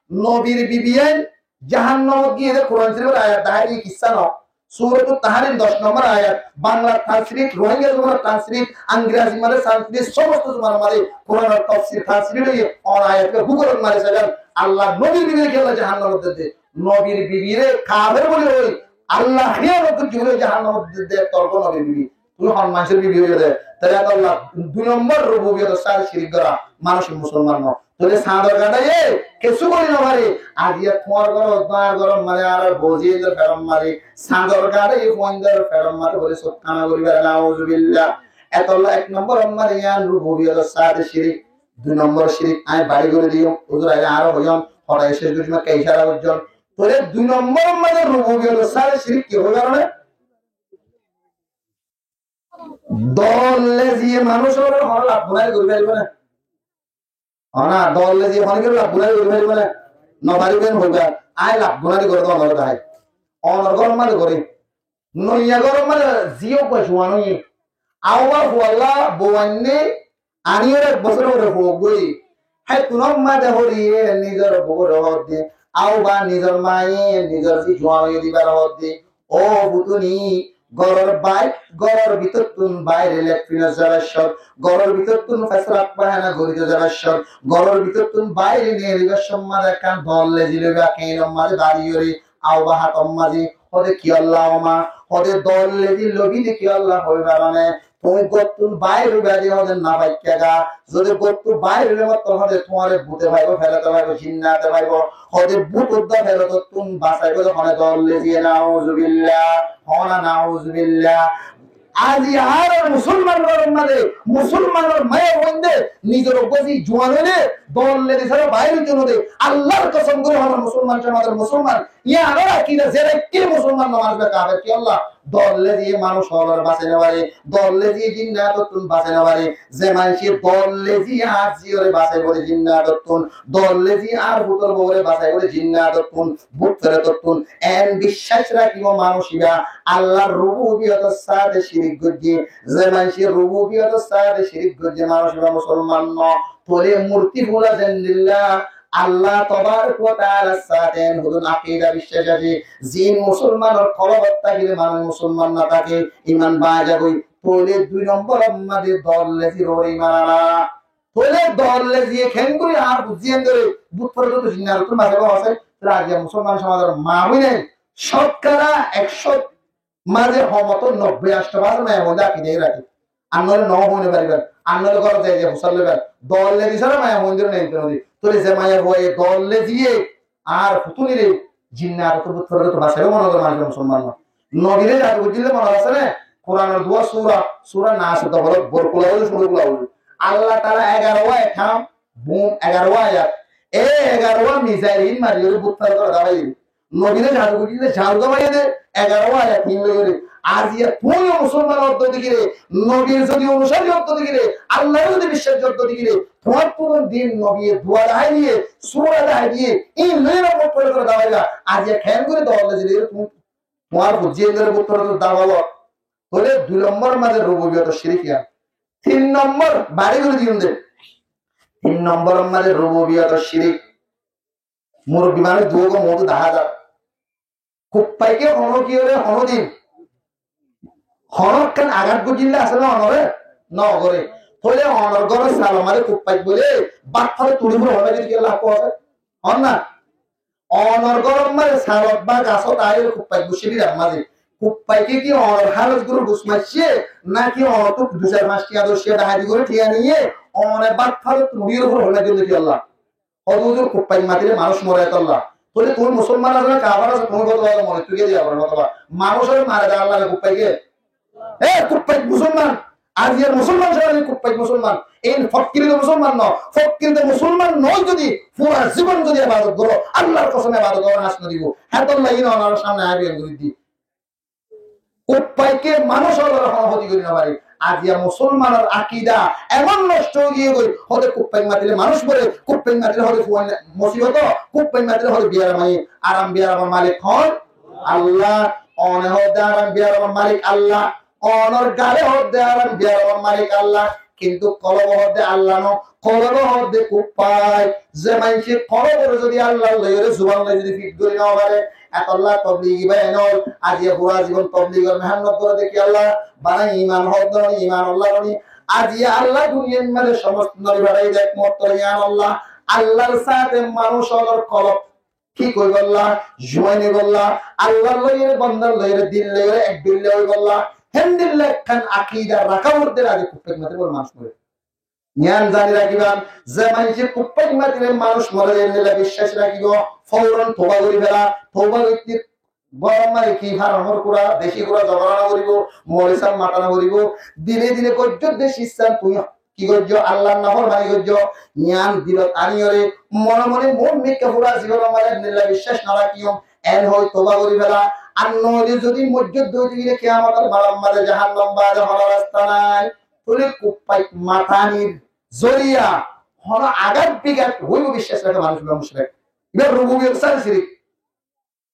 Nobir bibiyain jahannamot giyé de Kuran Córifor ayat dahái diye, kissá no. Suratut Taharim doc nombor ayat, Bangla translate, Rohingya zubanor translate, Angrazi mazé translate, somosto zubanor mazé Kuranor tafsir translate óiye, on ayat húkor mari saiban, Allah nobir bibire kiyólla jahannamot de de. Nobir bibire kafer buli hoi, Allah hiyanot goijje buli jahannamot de de, torko nobir bibi. Tui hon manúcor bibi óiyo de. Tóile Allah dui nombor rububiyotor sáte cirik gora manúic musolman no. Tóile sañdor gañdaye kessú gori no fare. Aijja tuáñr górot, añár górot mare, añárar bouzaindor ferot mare, sañdor gañdaye fuaindor ferot mare buli sók kana gori fare, nauzubillah. Etolla ek nombor mare yián rububiyotor sáte cirik. Dui nombor cirik añí bari gori diyum, huzur aile aró hoiyum, hotá céc goijjum, ekka icára goijjum. Tóile dui nombor mare rububiyotor sáte cirik ki hoi fare na? Dol leziye manúic ókkole hono laf gunari gori faribo né? Ó na, dol leziye hono kiyóre laf gunari gori faribo né? No faribo né hoiba, añí laf gunari gore de onore dahái. Onor góror mazé gore. Noiya góror mazé ziyó uggwá juwan óiye. Awa fualla bou ainné, aníyore ek bosór fore fua goi. Héttunor mazé horiye nizor boure hoódde, aw ba nizor maye nizor zi juwan óiye de ibare hoódde, "Ó futuni, góror bai-, góror bútottún baire letrinot zaibar cót, góror bútottún fesraf fáhana goríto zaibar cót, góror bútottún baire nelibar cót mazé ekkán dol lezi loiba, keinor mazé bariyóre, aw ba hátor mazé." Hoóde, "Kiyólla ó ma?" Hoóde, "Dol lezi loibi de kiyólla hoi faro né? Tuñí góttun bair óiba de hoóde no faikká ga. Zodi góttun bair óile mottor hoóde tuáñre bute faibo, ferote faibo, jinnate faibo." Hoóde, "Bút uddá ferotottún basaibo de hone dol leziye, nauzubillah." Hona nauzubillah. Aijja añárar musolman góror mazé, musolmanor maiyafuainde nizor uggwá zi juwan óile dol lezi sára bair óito no de. Allar kosom gori hona musolman, somazor musolman. Yián añárar akida, ze raikké musolman no, manúic ba kafer, kiyólla? Dol leziye manúic ókkolore basai no fare, dol leziye jinnatottún basai no fare. Ze maincé dol leziye añár ziyore basaibo de jinnatottún, dol leziye añár futor boure basaibo de jinnatottún, bút ferotottún, en biccác rakibo manúic iba Allar rububiyotor sáte cirik goijje. Ze maincé rububiyotor sáte cirik goijje manúic iba musolman no. Tóile murti fula zendilla Allah tobarak wa taalar sáte en hodún akida biccác asé, zin musolmanor kolbot tákile manúic musolman no táke, iman báñgi zagói. Tóile dui nombor mazé dol lezir uore iman ana. Tóile dol leziye keéngori añár buzí endóre bút ferotottú, jinnatottún basaibo hoó sai? Tóile aijja musolman somazor maa bóinain cótkara ekcót mazé homoto nobboi ancto basor maiyafuainde akida yí raké. Ar noóile no hoi no fariban, ar noóile górot zai zai fusár loiban. Dol lezi sára maiyafuaindóre neito no de. Tóile ze maiyafuaye dol leziye añár futunire jinnatottú bút ferotottú basaibo mone gorer manúic musolman no. Nobire jadu goijjíl de mone asé né? Kuranor duwá sura, sura Nasor dobolot bor kula óiye, sura kula óiye. Allah taala egarowá atom bum, egarowá ayat, e egarowá misail in mariyóre bút ferotottú dabaiyé. Nobire jadu goijjíl de, jadu dabaiyé de, egarowá ayat in loiyóre. Aijja tuñí musolman óddo digire, nobir zodi onusari óddo digire, Allahre zodi biccác óddo digire, tuáñttún din nobiye dua dahái diye, sura dahái diye, in loiyóre bút ferotottú dabaiba. Aijja keéngori dol lezi loiyóre tuñí tuáñr buzí endóre bút ferotottú dabailo? Tóile dui nombor mazé rububiyotor cirik yián. Tin nombor, bari gori diyum de. Tin nombor mazé rububiyotor cirik. Murubbi manúic duwá gó moótu dahá za. Kuppáike hono kiyóre hono din hono ekkán agat goijjíl de asé né onore? No gore. Tóile onor góror salor mazé kuppáik bóle bát fale tuñí fure hono din kiyólla há asé? Hon na. Onor góror mazé salot ba gasot aiyóre kuppáik boiccé de, ar mazé kuppáike ki onor hálot guror gus maiccé, náki onottú dui sair fañs tiya, doc tiya dahái di gorí tiya niye one bát fale tuñí fure hono din kiyólla? Hóde huzur, kuppaik matile manúc more etolla. Tóile tuñí musolman asó né kafir asó, tuñí hoto bála more, tuñí giyé de abar hoto bála. Manúc ore mare de Allah ne kuppaike? E kuppaik musolman. Aijjar musolman sóra kuppaik musolman. Ein fokkir de musolman no. Fokkir de musolman no zodi fura zibon zodi ebadot goro, Allahr kosome ebadot goro has no dibo. Hetolla iín onorar samne añí boyan gorí di. Kuppaike manúc ókkolor hono hóti gorí no fare. Aijja musolmanor akida emon nosto ói giyé goi, hóde kuppaik matile manúc more, kuppaik matile hóde fuain musibot, kuppaik matile hóde biyaram aiyé. Aram biyaramor malik hon? Allah. One hóde aram biyaramor malik Allah. Onor gale hóde aram biyaramor malik Allah. Kintu kolobo hóde Allah no, kolobo hóde kuppaik. Ze maincé kolobore zodi Allah loiyóre zuban loi zodi fit gorí no fare, etolla tobligi bái enol, aijja fura zibon tobligor mehénnot gore de ki Allah, bana iman hóde no, iman Allah no ni. Aijja Allah duniyar maze somosto nobi fathai de ekmatro iyan Allah. Allahr sáte manúc ókkolor kolob ki óibolla, juain óibolla, Allahr loiyóre, bandar loiyóre, din loiyóre, ek dilla óibolla. Héndilla ekkán akida raká foribó de, aijja kuppaik matile manúc more. Yián zani rakiban, ze maincé kuppaik matile manúc more, héndilla biccác rakibo, fouran touba gorí fela, touba goitté gorom mari ki faramor kura, beci kura zogora no goribo, moulovi sáb mata no goribo, dile dile goijjó de siccán tuñí ki goijjó, Allahr naformani goijjó, yián dilot aniyóre mone mone mumin ke fura zibonor maze héndilla biccác no rakiyum, en hoi touba gorí fela, ar noile zodi moijjot dóri gile kiyamotor maidanottú jahannam bade hono rasta nai, tóile kuppaik matanir zoriya hono agat bigat óibo biccác raká manúc ba mucrik. Iba rububiyotor sáte cirik.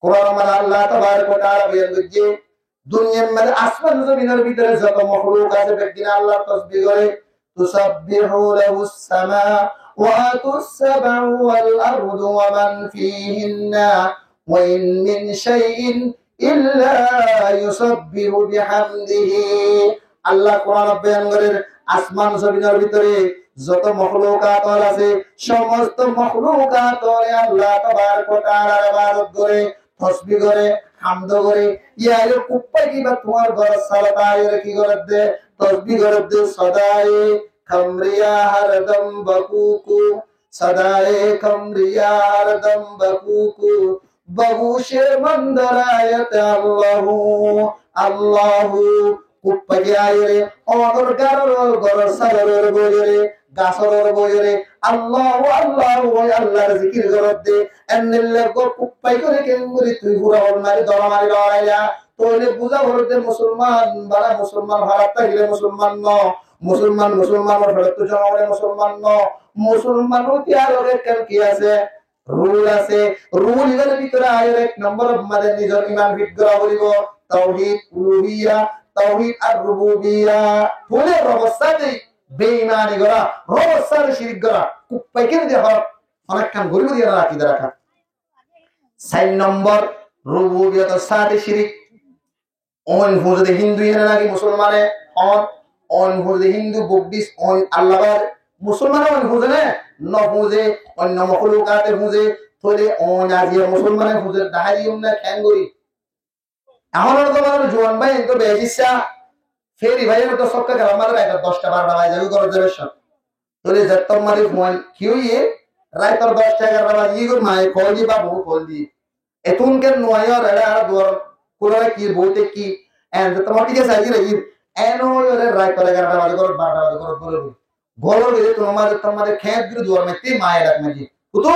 Kuranor maze Allah tabaraka wa taala boyan goijjé, duniyar maze asman zominor bútore zoto makhlukat asé, beggúne Allahr tosbih goré. تسبح له السماوات السبع والأرض ومن فيهن وإن من شيء إلا يسبح بحمده. Allah Kuranot boyan gorer, asman zominor bútore zoto makhlukat ókkol asé, somosto makhlukat ókkole Allah tabaraka wa taalar ebadot goré, tosbih goré, hamd goré. Yá, yá, kuppaik iba tuáñr góror salot aiyóre ki gorer de? Tosbih gorer de, صدای کمریا هر دم بکوکو، صدای کمریا هر دم بکوکو، به گوش من درآید الله، الله. Kuppaike aiyóre onor góror, góror salor uore boiyóre, gasor uore boiyóre, Allahu, Allahu hoi Allahr zikir gorer de. Endilla gó kuppaikore kengori tui fura hol mari, dora mari loraila, tóile buza forer de musolman, bana musolman, fárat tákile musolman no. Musolman, musolmanor feçottu jonom óile musolman no. Musolman óite aró ekkán ki asé? Rul asé. Rul ibar bútore aiyóre ek nombor or maze nizor iman fit gora foribo. Tauhid uluhiyya, tauhid ar rububiyya. Tóile Robbor sáte beimani gora, Robbor sáte cirik gora, kuppaike de hor, onek ham goribo de yián akida raká. Sair nombor, rububiyotor sáte cirik. Oin fuje de Hindu ene naki Musolmane hon, oin fuje de Hindu, Buddhist, oin Allah bad Musolmane oin fuje ne, no fuje, oinno makhlukat e fuje, tóile oin aijja Musolmane fuje dahái diyum ne kengori? Ehón or zomanar juwan bái ento beci sa, feri bái ento sokka kelar maze raitor dosta barota baji zaibo górot zaibar somot. Tóile zettót maze fuain ki óiye, raitor dosta egarota baji giyói, maye kol diye, babu kol diye. Etún ken no aiyór, ere añára duar kúla rakí, boite ki, en zettót maze thík asé, aijjir, aijjir. En óiyore raitor egarota baji górot, barota baji górot bole bole. Góror bútore tuáñr maze, tuáñr maze khéñt gori duar maite maye dak maze. Kutu,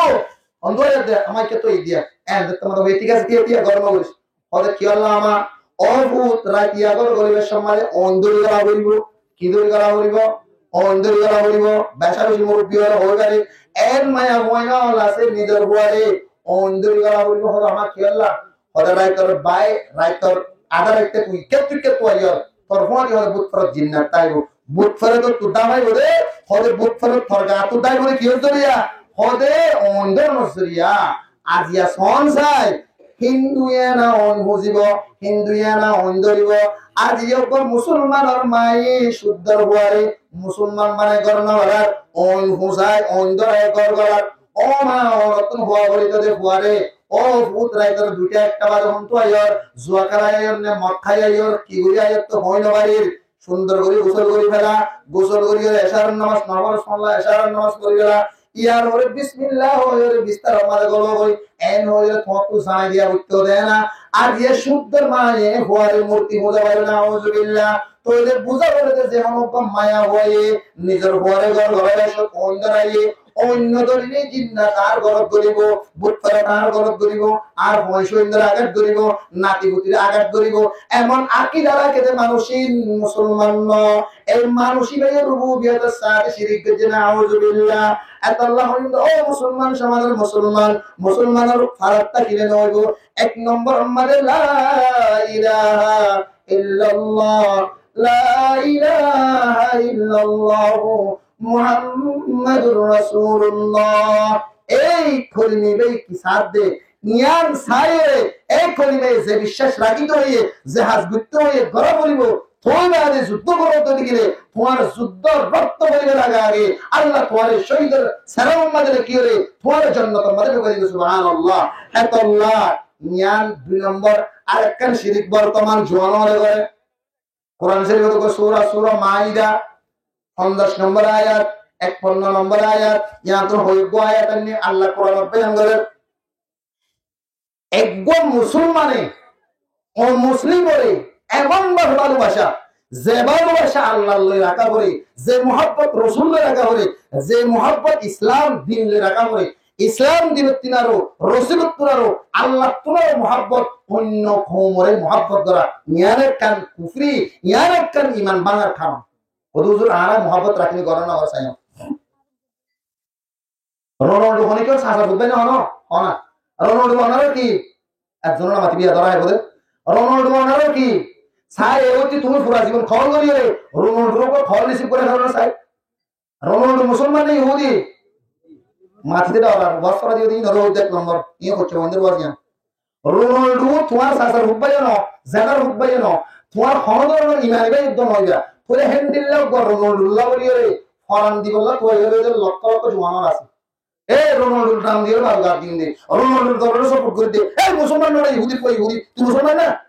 ondu aiyór de, amar khéto idiya. En zettót maze hoi, thík asé, thík asé, górot no goris. Hóde, kiyólla ama, ó fut, raitiya gór golibar somot oin dóri gola foribo. Ki dóri gola foribo? Oin dóri gola foribo. Beca beci murubbi ókkole hoi fare. Er maiyafuain ókkol asé, nizor fuare oin dóri gola foribo. Hóde, ama kiyólla? Hóde, raitor bái, raitor adá raitte tui ikká tui ikká tui aiyór. Tor fúañti hóde but forot jinnat táibo. But forot tui dháfaibo de. Hóde but forot tor gat tui dháibo de kiyór zoriya? Hóde oin dóronor zoriya. Aijja soón sai, Hindu ena oin fujibo, Hindu ena oin dóribo. Aijja uggwá Musolmanor maye cuddor fuare, Musolman mane gór no golar, oin fusai, oin dórai gór golar. Ó ma, onottún fua forito de fuare, ó fut, raitor duita ekta baze hontú aiyór, jua kélai aiyór ne mod kái aiyór, ki gori aiyór to hoi no farir. Cúndor gori gusól gori fela, gusól gori ore ecar nomaz, no foros fonla ecar nomaz fori fela, Yar fore bismillah hoiyóre bistaror maze golo goi, en hoiyóre tuáñttú zai diya uiththó de na. Ar ye cúddor maye fuare murti fúza fore, nauzubillah. Tóile buzá fore de ze hono maya fuaye nizor fuare gor golo de cók oin doraye, oinno dórile jinna tar gorot dóribo, bút fere tar gorot dóribo, ar fuain cóindor agat dóribo, nati futir agat dóribo. Emon akida raké de manúic in musolman no. Ei manúic in rububiyotor sáte cirik goijjé, nauzubillah. Etolla hoiyum de, ó musolman somazor musolman, musolmanor farat tákile no óibo. Ek nombor maze la ilaha illallah, la ilaha illallah, Muhammadur Rasulullah. Ei kolima bái ki sádde, yián saiyóre, ei kolimaye ze biccác rakíte hoiye, ze haz goitté hoiye, gora foribo. Tuáñra zodi zuddó goró de óile, tuáñr zuddór rokto foribo lage age. Allah tuáñre cóhidor serar maze lekíyore, tuáñre jonnotor maze dúkai dibo. Subhanallah. Etolla yián dui nombor arekkán cirik bortoman juwan ókkole goré. Kuran Córifor sura, sura Maida, fonjac nombor ayat, ekpanno nombor ayat, yián to hoibo ayat anni Allah Kuranot boyan gorer. Eggwá musolmane ó muslimore emon bábe bálobaca, ze bálobaca Allah loi raká fore, ze muhabbot Rosul loi raká fore, ze muhabbot Islam din loi raká fore, Islam dinottún aró, Rosulottún aró, Allahtún aró muhabbot, oinno koumore muhabbot gora, yián ekkán kufri, yián ekkán iman báñgar karon. Óde huzur, añára muhabbot rakíle gora no gora saiyum. Ronaldo honikor sasar fut bái no hono? Hona. Ronaldo honaró ki? Ekzonor mati biya dóra óibo de. Ronaldo honaró ki? Sai, e óite tuñí fura zibon kol gorí re, Ronaldor kol receive gorí faro na sai. Ronaldo musolman ne Yahudi? Mati de dóra, bos fara diyo de, inor ek nombor, iye hochche bondir bos iyan. Ronaldo tuáñr sasar fut bái no, zedar fut bái no, tuáñr hono dóronor imani bái uddó no óiba. Tóile héndilla uggwá Ronaldo lla buli re, foran dibolla tuáñr lokko lokko juwan asé. E Ronaldo nam diye bal gad din de, Ronaldo dolore support gorí de, e musolman no re, Yahudi fua Yahudi, tui musolman na?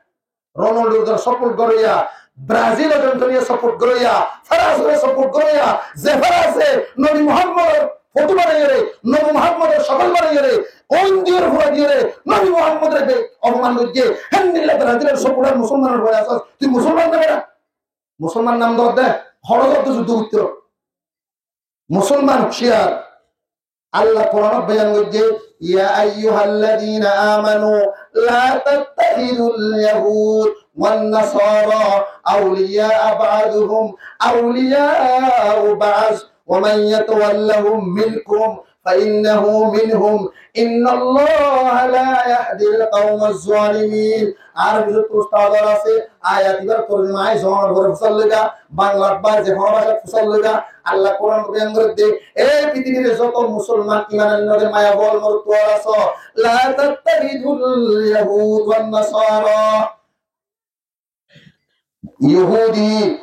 Ronaldo dór support goróya, Brazil, Argentina support goróya, France ore support goróya, ze France e Nobi Muhammod or foto banaiyore, Nobi Muhammod or sokol banaiyore, oin diyore fura diyore, Nobi Muhammod ore be-, opoman goijje, héndilla Brazil or supporter musolman or bole asós, tui musolman na bera? Musolman nam dór de, horo dór de juddó goitto. Musolman huciyar. Allah Kuranot boyan goijje, يا أيها الذين آمنوا لا تتخذوا اليهود والنصارى أولياء بعضهم أولياء بعض ومن يتولهم منكم فإنه منهم إن الله لا يهدي القوم الظالمين. Ar bicí ustad asé, ayat ibar torjuma añí zonor fore fusar loiga, Banglat ba ze hono bácat fusar loiga, Allah Kuranot boyan gorer de, e pitibir zoto musolman iman annar maya fuar morot fuar asó, لا تتخذوا اليهود والنصارى. Yahudi,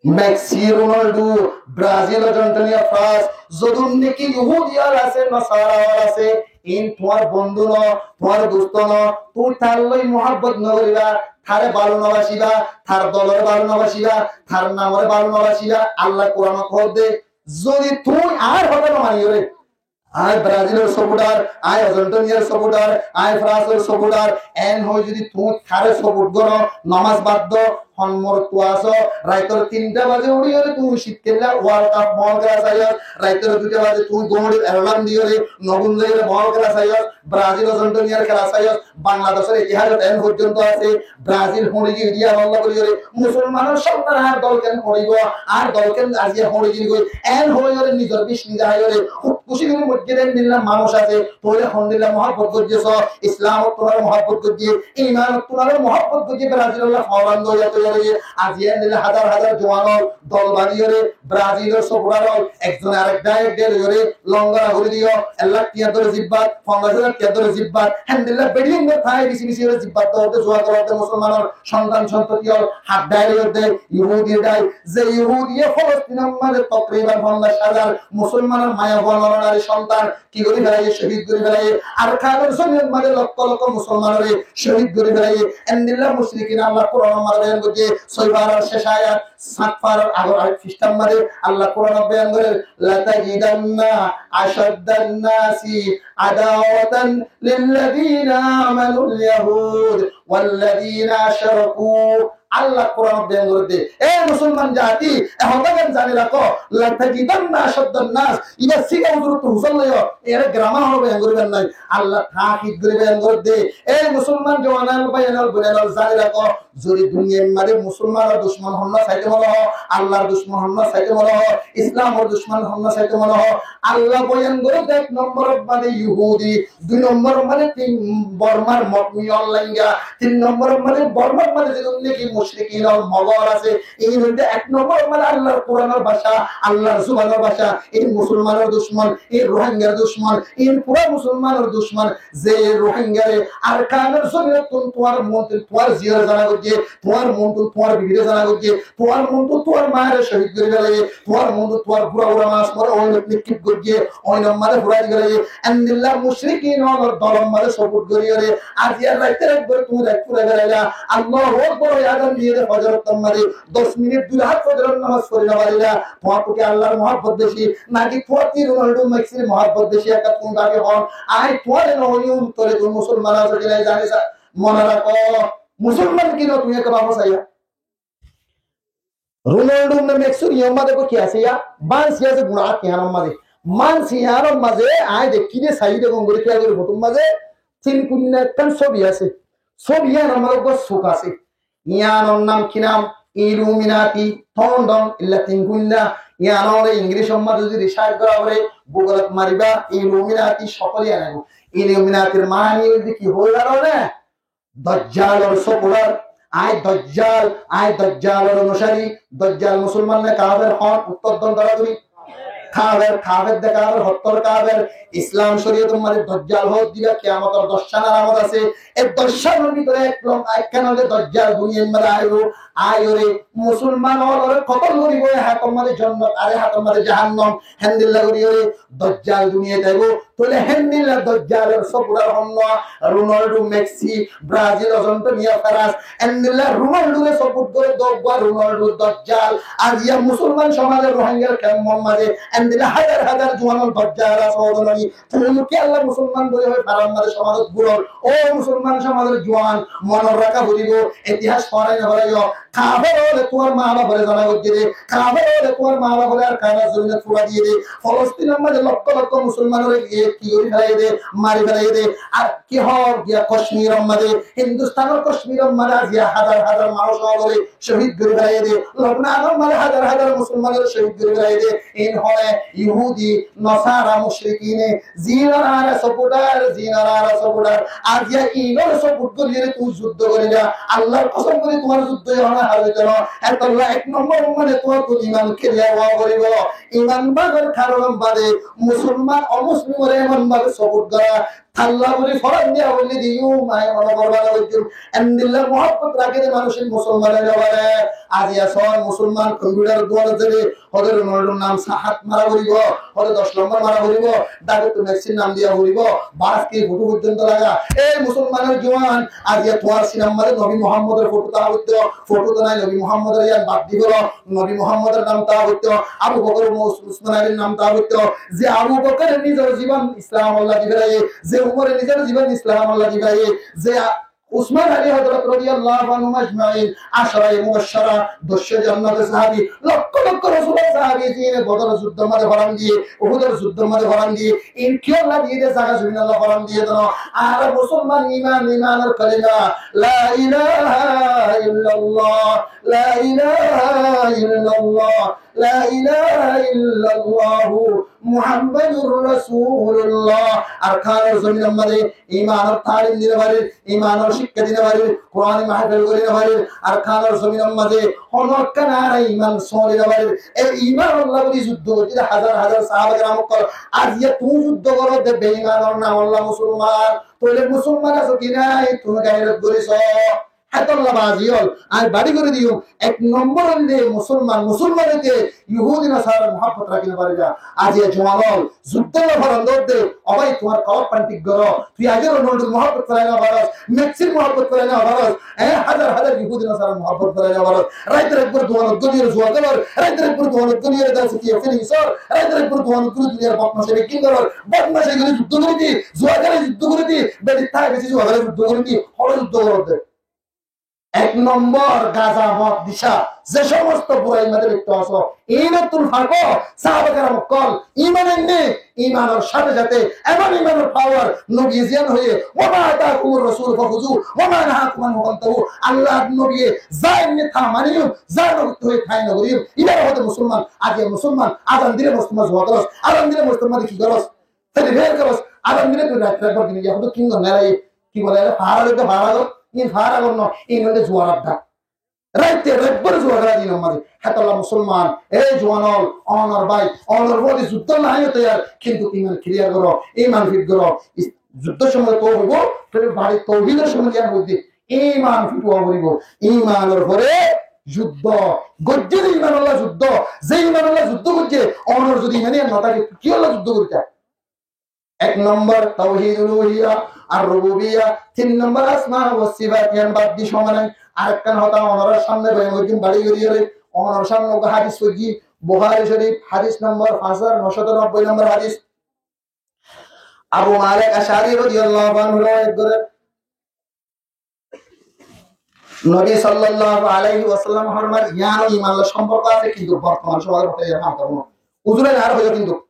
Messi, Ronaldo, Brazil, Argentina, France, zodún niki Yahudi ól asé, Nasara ól asé, in tuáñr bondú no, tuáñr dustó no, tuñí tar loi muhabbot no goriba, tare bála no basiba, tar dolore bála no basiba, tar namore bála no basiba, Allah Kuranot hoór de, zodi tuñí añár hotá no maniyore, añí Brazil or supporter, añí Argentina r supporter, añí France or supporter, en hoi zodi tuñí tare support goró, nomaz bad do, hon morot asó, raitor tinta baze uçiyore tuñí cítkella World Cup mohól kela saiyos, raitor duita baze tuñí gomodor alarm diyore, no gúmzaiyore mohól kela saiyos, Brazil Argentina r kela saiyos, Bangladecor itihasot en forzonto asé, Brazil hoçé giyé, India holla buli hoilé, musolmanor sontan ar dol ken hoçé giyé, ar dol ken aijja hoçé giyé goi, en hoiyóre nizor bic nize háiyóre, hudkuci gori moijjé de endilla manúc asé, tóile hondilla muhabbot goijjé só, Islamottún aró muhabbot goijjé, imanottún aró muhabbot goijjé, Brazilolla foran doiya toiyar óiye, aijja endilla házar házar juwan ol dol baniyóre, Brazilor supporter ol, ekzone arek dai ek dai loiyóre, longora gorí diyo, ek lak tiyar dóre zibbat, fonzaic házar tiyar dóre zibbat, hendilla beçiyen dóre tái bisi bisi gorí zibbat dóre, zua gorí de musolmanor sontan sontoti ol, hát dai loiyóre de, Yahudi dai, ze Yahudiye Folostinor maze tokriban fonzaic házar musolmanor maya fuwa nor nari sontan ki gorí félaiye, cóhid gorí félaiye, Arakanor zominor maze lokko lokko musolmanore cóhid gorí félaiye, endilla mushrikin Allah Kuranor maze boyan goijjé, sói farar céc ayat, sát farar agor arek fisthar maze Allah Quranot boyan gorer, "Latajidanna ashaddan nasi adawatan lilladina amanul yahud walladina ashraku." Allah Quranot boyan gorer de, e musolman zati, e hotágan zani rakó, "Latajidanna ashaddan nas." Iba siga huzurottu husar loiyo, ere grammar hono boyan goribar nai. Allah takid gori boyan gorer de, e musolman jowanan, baiyanan, boinanan, zani rakó, zodi duniyar maze musolmanor ducmon honna saite mone ho, Allahr ducmon honna saite mone ho, Islamor ducmon honna saite mone ho, Allah boyan gorer de ek nombor maze Yahudi, dui nombor maze tin Bormar Mog Miyan Rohingya, tin nombor maze Bormar maze zedún niki mushrikin ol Mogol asé, in hoilde ek nombor maze Allahr Quranor báca, Allahr zubanor báca, in musolmanor ducmon, in Rohingyar ducmon, in pura musolmanor ducmon, ze Rohingyare Arkanor zominottun tuáñr montri, tuáñr ziyore zana goijje, tuáñr montri tuáñr bibire zana goijje, tuáñr montri tuáñr maáre cóhid gori félaiye, tuáñr montri tuáñr bura bura mas more oinot nikkip goijje, oinor maze furai di félaiye. Endilla mushrikin olor dolor maze support gori gori aijja raite ekbar tuñí rait furai félaila. Allahu Akbar oi azan diye de fojoror maze, doc minit dui rakat fojoror namaz fori no farila. Tuáñrttu ki Allahr muhabbot beci, naki tuáñrttu Ronaldo Messir muhabbot beci? Ekka tuñí bábi hon, añí tuáñre no hoiyum, tóile tuñí musolman asó ki nai zani sa, mone rakó, musolman ki no tuñí ekka bábo saiya. Ronaldo na Messir iyan maze ki asé ya, bans asé gura ki iyanor maze, bans iyanor maze, añí dekí de, sai de, gom gori kiyal gori fotor maze, tin kuinna ekkán sóbi asé, sóbi iyanor maze uggwá suk asé. Iyanor nam ki nam? Illuminati, ton don, illa tin kuinna. Iyanore Inglishor maze zodi research gora fore, Google-ot mariba, Illuminati, sokole iyan aibo. Illuminatir mani hoilde ki hoi faro ne? Dojjalor supporter. Añí Dojjal, añí Dojjalor onusari. Dojjal musolman ne kafer? Hon, uttor don dora dori. Kafer, kafer de kafer, hottor kafer. Islam coriyotor maze Dojjal hoó diba kiyamotor doccán alamot asé. E doccánor bútore ek lom-, ekkán óilde Dojjal duniyar maze aibo, aiyóre musolman ólore kotol goribo, e hátor maze jonnot, ar e hátor maze jahannam, héndilla gori óre Dojjal duniyat aibo. Tóile héndilla Dojjalor supporter hon no? Ronaldo, Messi, Brazil, Argentina, France, endilla Ronaldore support gore de uggwá Ronaldo Dojjal. Aijja musolman somaze Rohingyar kempor maze endilla házar házar juwan Dojjal asé, ódon ói. Tuñí ki Allah musolman buli hoi farar maze somazot guror? Ó musolman somazor juwan, mone raka foribo, itihas forai no foraiyo. Kafer óle tuáñr ma bafore zana goijje de, kafer óle tuáñr ma bafore Arkanor zominot fura diye de, Folostinor maze lokkho lokkho musolmanore giye ki gori félaiye de, mari félaiye de. Ar ki hoó giya Kashmiror maze, Hindustanor Kashmiror maze aijja házar házar manúc ólore cóhid gori félaiye de, Lobnanor maze házar házar musolmanore cóhid gori félaiye de. In hone Yahudi, Nasara, mushrikine, zinor añára supporter, zinor añára supporter. Aijja inore support gori tuñí juddo gorila. Allahr kosom gori tuáñr juddo ehón hár óito no. Etolla ek nombor maze tuáñr iman clear ówa foribo. Iman bágar karon bade musolman omuslimore emon bábe support gora. Talla buli foran diya buli diyum, añí mone gorbana goijjum. Endilla muhabbot rake de manúc musolman ói no fare. Aijja sóo musolman computer duwara zaibo, hoó de Ronaldor nam sa-, hát mara foribo, hoó de doc lombor mara foribo, dagottú Messir nam diya foribo, bas ki foto forzonto laga. E musolmanor juwan, aijja tuáñr sinar maze Nobi Muhammodor foto táka foitto, foto to nai Nobi Muhammodor, iyan bad di felo, Nobi Muhammodor nam táka foitto, Abu Bokor, Us-, Usman Alir nam táka foitto, ze Abu Bokore nizor jibon Islamor lagi di félaiye, ze Umore nizor jibon Islamor lagi di félaiye, ze a-, Usman Ali Hozrot rodiyallahu anhum ajmain, asharaye mubashshara, doccó jonnotor sahabi, lokkho lokkho Rosulor sahabi, zine Bodor juddor maze foran diye, Uhudor juddor maze foran diye, in kiyólla diye de, zaga zomin olla foran diye de no. Añára musolman, iman, imanor kalima, la ilaha illallah, la ilaha illallah, la ilaha illallah, Muhammadur Rasulullah. Arkanor zominor maze imanor talim di no farir, imanor cíkka di no farir, Kurani mahfil gori no farir, Arkanor zominor maze hono ekkán añára iman sóri no farir. E iman olla buli juddo goijje de házar házar sahaba keram ókkol. Aijja tuñí juddo goro de beimanor nam olla musolman. Tóile musolman asó ki nai? Tuñí gairot goriso. Hétolla bazi ókkol, añí bari gorí diyum. Ek nombor óilde musolman, musolman óite Yahudi Nasarar muhabbot rakí no fare. Aijja juwan ókkol, zuddo no faron dór de, ó bái, tuáñr kolbán thík goró. Tui aijja Ronaldur muhabbot felai no faros, Messir muhabbot felai no faros, e, házar házar Yahudi Nasarar muhabbot felai no faros. Raitor ekbar duanot góli yóre zua hélar, raitor ekbar duanot góli yóre dance tiya finish ór, raitor ekbar duanot góli duniyar bodmaci beggín gorór, bodmaci gorí zuddo gorí di, zua héli zuddo gorí di, bedi tái besi zua héli zuddo gorí di, horo zuddo gorór de. Ek nombor, gaza, mod, nisha, ze somosto burai mazé lipto asó, iínottún fak ó. Sahaba keram ókkol iman ainné, imanor sáte sáte emon imanor power, nobiye ziyán hoiyé, "Wa ma atakumur rasulu fakhuzuhu, wa ma nahakum anhu fantahu." Allar nobiye za ainné, ta maniyum, za no goittó hoiyé, ta no goijjum. Ibáre hoó musolman. Aijja musolman, azan dile mosjidot zua goros, azan dile mosjidor mazé ki goros? Tui fir goros, azan dile tui raitor ekbar dine giya hoto king gor nai rai, ki bole, ere fara goittó, fara gor, in fara gor no, in óilde zuar adda. Raitor ekbar zua héla dinor mazé. Hétolla musolman, e juwan ókkol, onor bái, onor bái zuddo no óiyo toiyar, kintu iman clear goró, iman fit goró. Is-, zuddor somot to hoibo, tóile bari touhidor somot yián hoibo de, iman fit ówa foribo, imanor fore zuddo. Goijjé de imanolla zuddo, ze imanolla zuddo goijjé, onor zodi iman yián no táke, kiyólla zuddo gorí táke? Ek nombor touhid uluhiyya ar rububiyya, tin nombor asma wa sifat, yián bad di somoi nai. Arekkán hotá onorar samne boyan goijjum bari gorí yóre, onorar samne uggwá hadis foijjí, Bukhari Shorif, hadis nombor fañs házar no cót nobboi nombor hadis. Abu Malik Ash'ari radiyallahu anhu riwayat gorer, Nobi sallallahu alaihi wasallam formar, yián ó iman loi somporko asé, kintu bortoman somoyor hotá yián ham korno. Uzure ar hoiyo kintu.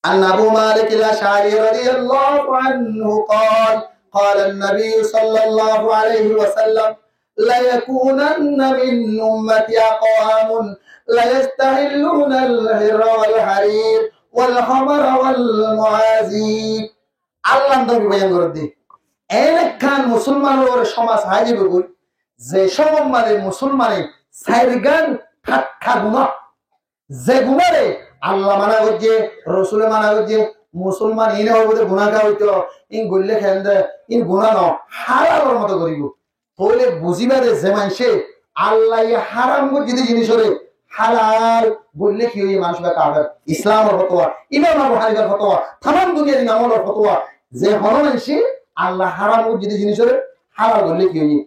عن أبي مالك الأشعري رضي الله عنه قال: قال النبي صلى الله عليه وسلم: ليكونن من أمتي أقوام ليستحلون الحر والحرير والخمر والمعازف. Allar nobi boyan gorer de, en ekkán musolmanor somaj ói zaibo goi, ze somaj mazé musolmane sairgán fatka guná, ze gunáre Allah mana goijjé, Rosule mana goijjé, musolman iín hoibo de gunágar óito, iín goille kende, iín guná no, halalor moto goribo. Tóile buziba de ze maincé Allaye haram goijjé de jinisore halal goille ki óiye, manúic ibá kafer. Islamor fotowa, Imam Abu Hanifar fotowa, tamam duniyar imam ókkolor fotowa, ze hono maincé Allah haram goijjé de jinisore halal goille ki óiye.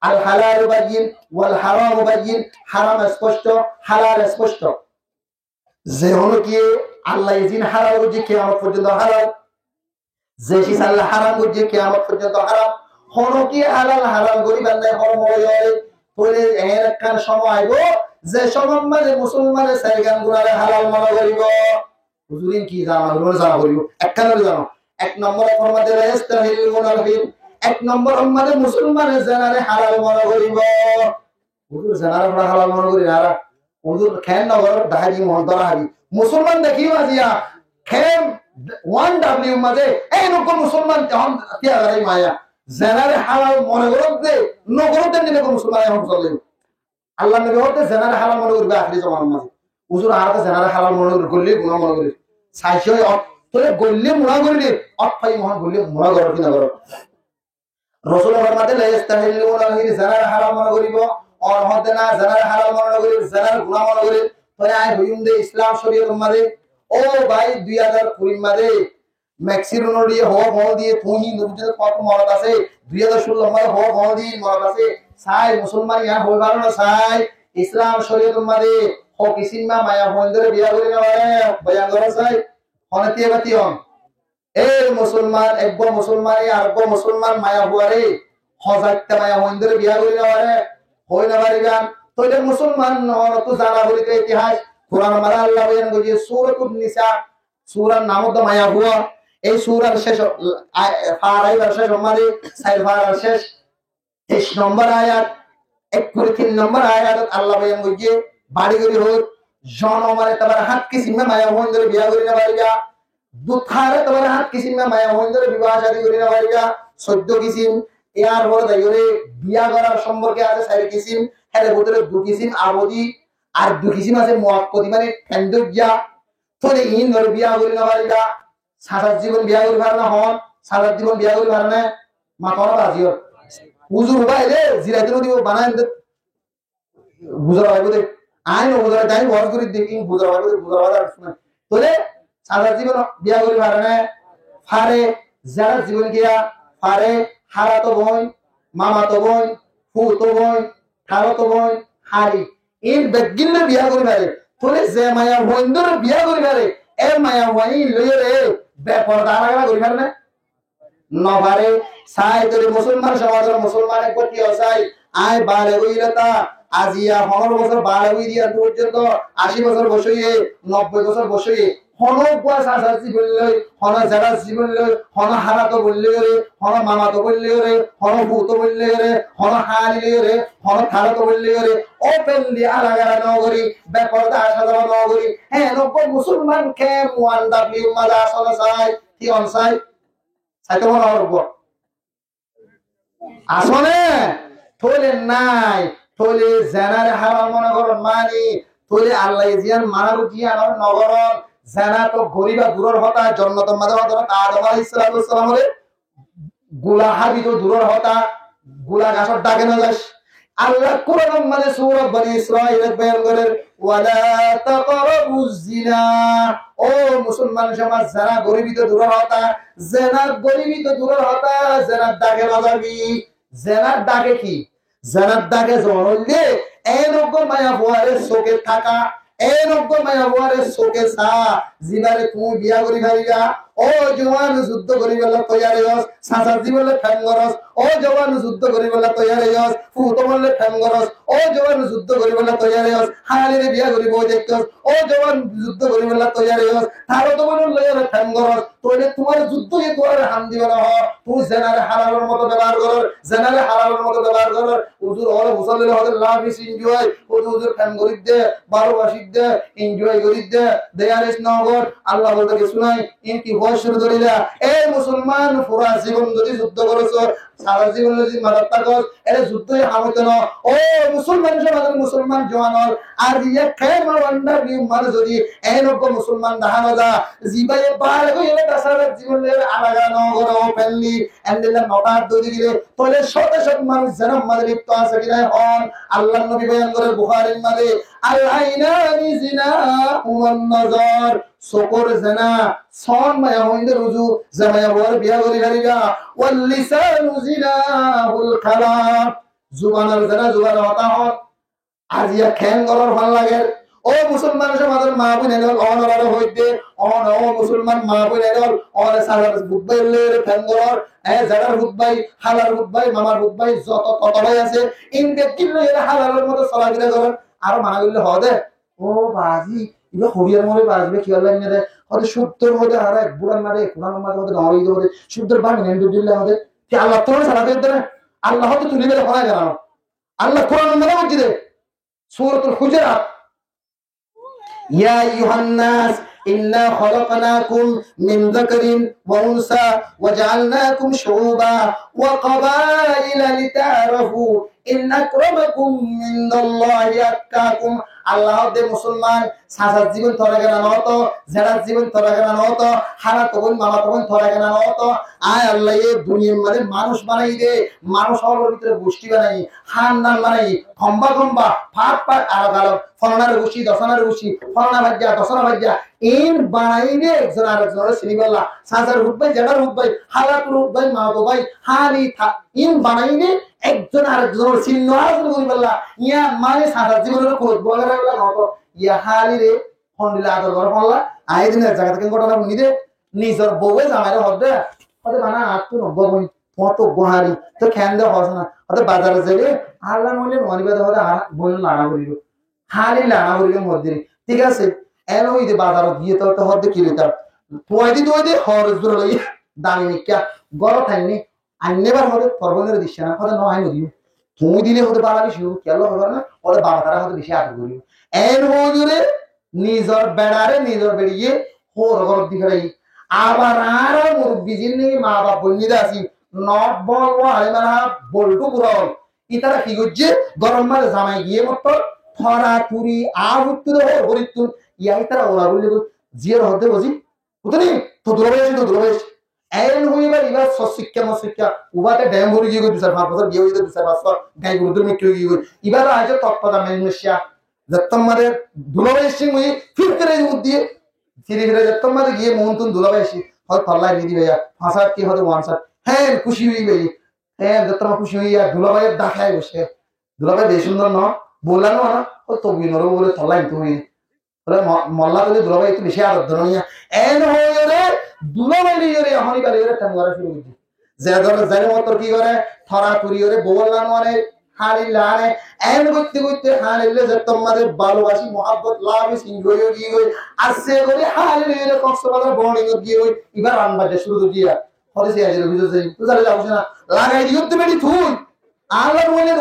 الحلال بين والحرام بين, haram esposto, halal esposto. Ze hono ki Allah ezin halal goijjé kiyamot foijjonto halal. Ze sis Allah haram goijjé kiyamot foijjonto haram. Hono ki halal haram goribar nai hono moyore. Tóile en ekkán somoi aibo, ze somoi mazé musolmane sairgán gunare halal mone goribo. Huzur, in ki zana, huzur zana foribo. Ekkán gorí zano. Ek nombor or mazé لا يستحلون الحر. Ek nombor or mazé musolmane zenare halal mone goribo. Huzur, zenare fura halal mone gori na ra. Huzur, ken no gor, dahái di mohon dora hábi. Musolman dekí aziya, ken one W mazé, ei nokko musolman ehón tiya garai maya. Zenare halal mone gorot de, no gorot de, nokko musolman ehón musolman. Allar nobi hoódde zenare halal mone goriba ahéri zomanar mazé. Huzur, añára to zenare halal mone gori, goille guná mone gori. Saisoi ot, tóile goille guná gorile, ot fai mohon goille guná goror ki no goror. Rosule formaide, لا يستحلون الحر, zenare halal mone goribo. Or hoódde na, zenare halal mone no gori, zenare guná mone gori. Tóile añí hoiyum de Islam coriyotor mazé, ó bái, dui házar kurir mazé Meksir unor diye, howar hol diye, tuñí nubujjede tuáñr morot asé, dui házar cullo mazé howar hol diye morot asé, sai musolman iyan hoi faro na sai, Islam coriyotor mazé ho kisim maiyafuain dore biya gori no fare, boyan goro sai, hone tiye bati hon. E musolman, eggwá musolmane areggwá musolman maiyafuare, ho zatta maiyafuain dore biya gori no fare, hoi no fariban. Tóile musolman hono tu zana foribo itihas, Kuran mazé Allah boyan goijje, Suratun Nisa, Surar nam óilde Maiyafua. Ei surar céc, a, fara ibar céc mazé, sair farar céc, teic nombor ayat, ekkuri tin nombor ayatot Allah boyan goijje, bari gori hoór, zonomar etebare hát kisim maiyafuain dore biya gori no fariba, dutar etebare hát kisim maiyafuain dore biba cádi gori no fariba, soiddo kisim, yar fore zai gori biya gorar somporke asé sair kisim, hér bútore dui kisim abodi, ar dui kisim asé muakkodi, mane thendoijja, tóile iín dore biya gori no fariba, Sasar zibon biya gori fare na hon? Sasar zibon biya gori fare na? Mató na bazi or. Uzur uba aile ziraito no dibo, bana ende. Buzar faibo de. Añí no buzar, añí waz gorí de, in buzar faibo de, buzar faibo de ar kissú nai. Tóile sasar zibon biya gorí fare né? Fare. Zerar zibon giya? Fare. Halato boin, mamato boin, futo boin, taloto boin, hali. In beggín loi biya gorí fare. Tóile ze maiyafuain dóre biya gorí fare, e maiyafuain loi re beporda alagala gorí fare né? No fare. Sai tóile musolman somazor musolman eggúa ki hoó sai, añí baleg ói giyé ta, aziya honóro bosór baleg ói diyan forzonto, ací bosór boc óiye, nobboi bosór boc óiye, honó eggúa sasar zibon loi, honó zerar zibon loi, honó halato boin loi re, honó mamato boin loi re, honó futo boin loi re, honó hali loi re, honó taloto boin loi re, openli alagala no gorí, beporda aza zawa no gorí, hé eggúa musolman ke muandab liu maza asó na sai, ki on sai? Saito mone hoó eggúa. Asó né? Tóile nai. Tóile zenare haram mone goron mani, tóile Allaye ziyan mana goijjé yián no goron. Zena to goríba duror hotá, jonnotor maze Hozorot Adom alaihissalatu wassalamore gula hábito duror hotá, gula gasór dage no zais. Allah Kuranor maze Sura Bani Israilot boyan gorer, "Wala taqrabuz zina." Ó musolman somaz, zena goríba to duror hotá, zena goríba to duror hotá, zenar dage no zabi. Zenar dage ki? Zenar dage zon óile, en eggúa maiyafuare suke táka, en eggúa maiyafuare suke sa, zibare tuñí biya gorí fariba. Ó juwan, zuddo goríballa toiyar óiyos, sasar zibon loi fem goros. Ó juwan, zuddo goríballa toiyar óiyos, futo boin loi fem goros. Ó juwan, zuddo goríballa toiyar óiyos, halire biya gorí boi táikos. Ó juwan, zuddo goríballa toiyar óiyos, taloto boin loi fem goros. Tóile tuáñr zuddo ye tuáñre ham dibo no hoó, tuñí zenare halalor moto bebohar goror, zenare halalor moto bebohar goror. Uzur, ore musolli hode love is enjoy, hode uzur fem goridde, balobasidde, enjoy goridde, there is no God, Allah bolte kissú nai, in ki hoó curu gorila? E musolman, fura zibon zodi zuddo goros, sara zibon zodi mazar tákos, ere zuddo ye ham óito no. Ó musolman, somazor musolman juwan ol, ar ye kema wanda bi umar zodi en eggúa musolman dahá no za, zibaye baleg ói giyóre sara zibon loi alagala no gore, openli, endilla no tákde gile, tóile cót cót manúc zenar maze lipto asé ki nai hoón? Allar nobi boyan gorer Bukharir maze, "Al ainani zinahuma nazar." Sukor zena, son maiyafuaindor uzu, ze maiyafuare biya gorí fariba. "Wal lisanu zinahul kalam." Zubanor zena, zubanor hotá hoón. Aziya ken gorór fán lager? Ó musolman somazor maa boin ol, onorare hoidde, on, ó musolman maa boin ol, one sasar fut bái loi fem goror, e zerar fut bái, halar fut bái, mamar fut bái, zoto toto bái asé, in beggín loi halalor moto solafira goror. Aró mana goille hoó de, "Ó bazi, iba horiyar more bazi, iba kiyólla enne de?" Hoó de, "Cúddor hoó de, ar ek buçar maze, ek kunar maze hoó de, dóri de hoó de, cúddor bámi nen dudilla hoó de." Ki Allah tuáñre sara de ne? Allah hoó de tuli bele hoó na. Allah Kuranor maze hoó de, Suratul Hujurat, "Ya ayyuhan nas, inna khalaqnakum min dhakarin wa untha wa ja'alnakum shu'uban wa qabaila lita'arafu, inna akramakum indallahi atqakum." Allah hoó de, musolman, sasar zibon tor gana no óito, zerar zibon tor gana no óito, halato boin, mamato boin tor gana no óito. Añí Allaye duniyar maze manúc banai de, manúc ólor bútore gucthi banai, handan banai, komba komba, fak fak, alok alok, folanar gucthi, dosanar gucthi, folana bajja, dosana bajja, in banai de ekzon arekzonore sini bolla, sasar fut bái, zerar fut bái, halar fut bái, mato bái, hali tha-, in banai de ekzon arekzonore sinno hasil gori bolla, yián mani sasar zibonore kurot bolla no óito, ya halire hondilla ador gora folla, añí din ek zaga táki gótona fúni de, nizor bouwe zamaire hoó de, hoó de, "Bana, añáttu no eggúa boin, tuáñttu eggúa hali, toi kende hoós na?" Hoó de, "Bazarot zaile, Allah noile no aniba de," hoó de, "añár boinor lana foribo, hali lana foribo," hoó de. Thík asé, en ói de bazarot giyé toi, toi hoó de ki loitam? Tuwai de, tuwai de, hoor zura loi, dami mikká, górot ainné, ainné bar hoó de, "Tor boinore diccá na?" Hoó de, "No, añí no diyum." "Tuñí dile," hoó de, "bála beci óibo, kiyólla hoibar na?" Hoó de, "Babatare," hoó de, "beci ador goribo." En hoiyóre nizor beçare, nizor beçiye hoor górot di félaiye. Abar añára murubbi zinne maa baf boinne de así, not bol o alim alham, boltu bura ol. Ítara ki goijje, góror maze zamai giyé mottor, tora turi, a futtú de hoor gorittun, ya ítara ora goille goi, ziyar hoó de bozi, Buzóni? Tottú duro bái aiccé, tottú duro bái aiccé. Eén hoói ibár, ibár sossikká mossikká, ubáte dheng fori giyói, dui sair fañs bosór biya óiye dé, dui sair fañs bosór, gai guruddur mikká ói giyói. Ibár aijjó toktoda mel mecciya. Zettót mazé dulabái aiccé hoói, fir fere di muddí, firi fere zettót mazé giyé muúntun dulabái aiccé, hoóde tolla firi diba ya, fañs añt ki hoóde one shirt. Hé, kúci ói bái. Hé, zettót mazé kúci ói ya, dulabáiyor dhake ai boicce. Dulabái beci cúndor no, bolla no, no, hoóde tobu noró bóle tolla aintó hoói. Bóle, mo-, molla tole dulabái, ittú beci ador dóro niya. Eén hoiyóre dulabái loiyóre ehón ibá loiyóre tengora cúru goijjé. Ze dóro, ze mottor ki goré, tora turi goré, bou olla no ane, háñlilla ane. Eén goitte goitte háñlille zettót mazé bálobaci, muhábbot, love is enjoy ói giyói. Asté gorí háñlille Koksbazar boarding ot giyói, ibá ran baijja cúru goijjé. Hoóde se ajir office ot zai, tui zale jabos na. Lagai diyós de beri tui. Añárar boinor,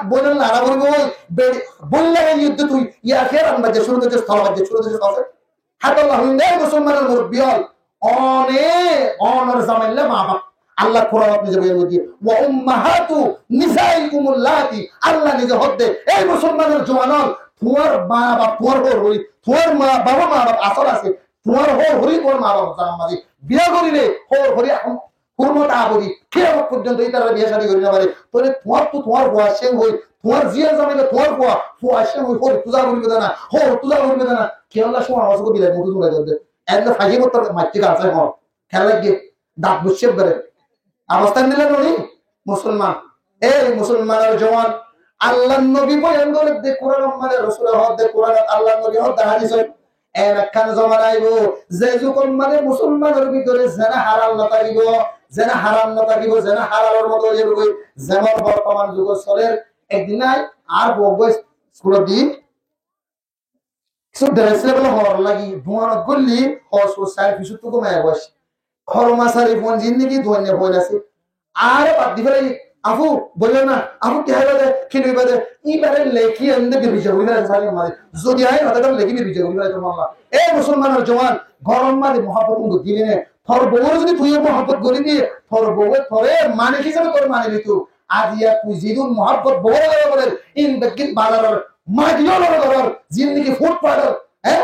boinor lara foribo, beri, boin lagai diyós de tui. Yá ke ran baijja cúru goijjós, tola baijja cúru goijjós, asé. Hátalla hoiyum de, musolmanor murubbi ol. One, onor zamailla ma baf. Allah Kuranot nize boyan goijjé. "Wa ummahatu nisaikum allati." Allah nize hoódde, ei musolmanor juwan ol, tuáñr ma baf, tuáñr hóor hori, tuáñr ma baf, ma baf asól asé. Tuáñr hóor hori tuáñr ma baf zagar mazé biya goríle, hóor hori hom-, hurmot abodi, kiyamot foijjonto ítarare biya cadi gorí no fare. Tóile tuáñrttu tuáñr fua accé hoi, tuáñr ziyar zamai tuáñr fua, fua accé hoi, hóor tuza goríbe de na, hóor tuza goríbe de na. Kiyólla cúa amar sóke bilai mutu dulai dódde. Enne faijje mottor maijjé gal sai hon. Kiyólla giyé? Dat buijjé bere. Abostá endilla no ni? Musolman. Ei musolmanor juwan, Allar nobi boyan gorédde Kuranor mazé, Rosule hoódde Kuranot, Allar nobi hoódde hádisot. Eén ekkán zomana aibo, ze zugor mazé musolmanor bútore zena halal no tákibo, zena haram no tákibo, zena halalor moto ói zaibogói, zemon bortoman zugot soler. Ekdin nai, añár bou uggwá iskulot di, kessú dress level hoór lagi, duanot goillé, hos hos sair fisóttu gom aibo aiccé. Kormasari fuain zindigi duainna fuain asé. Añáre bad di félaiye, afu, boiyó na, afu ki háiba de, ki loiba de, íbare leki ende birbijja gorí félaiye sari mazé. Zodi añí hotá leki birbijja gorí félaiye, Allah. E musolmanor juwan, gorom mazé muhabbot undu dile ne, tor bouwore zodi tui muhabbot gorí diye, tor bouwe tore manik hísabe tore mani lito. Aijja tui zedún muhabbot bouwore loi gorer, in beggín bazaror, madiyo loi gorer, zindigi footpathor, hé?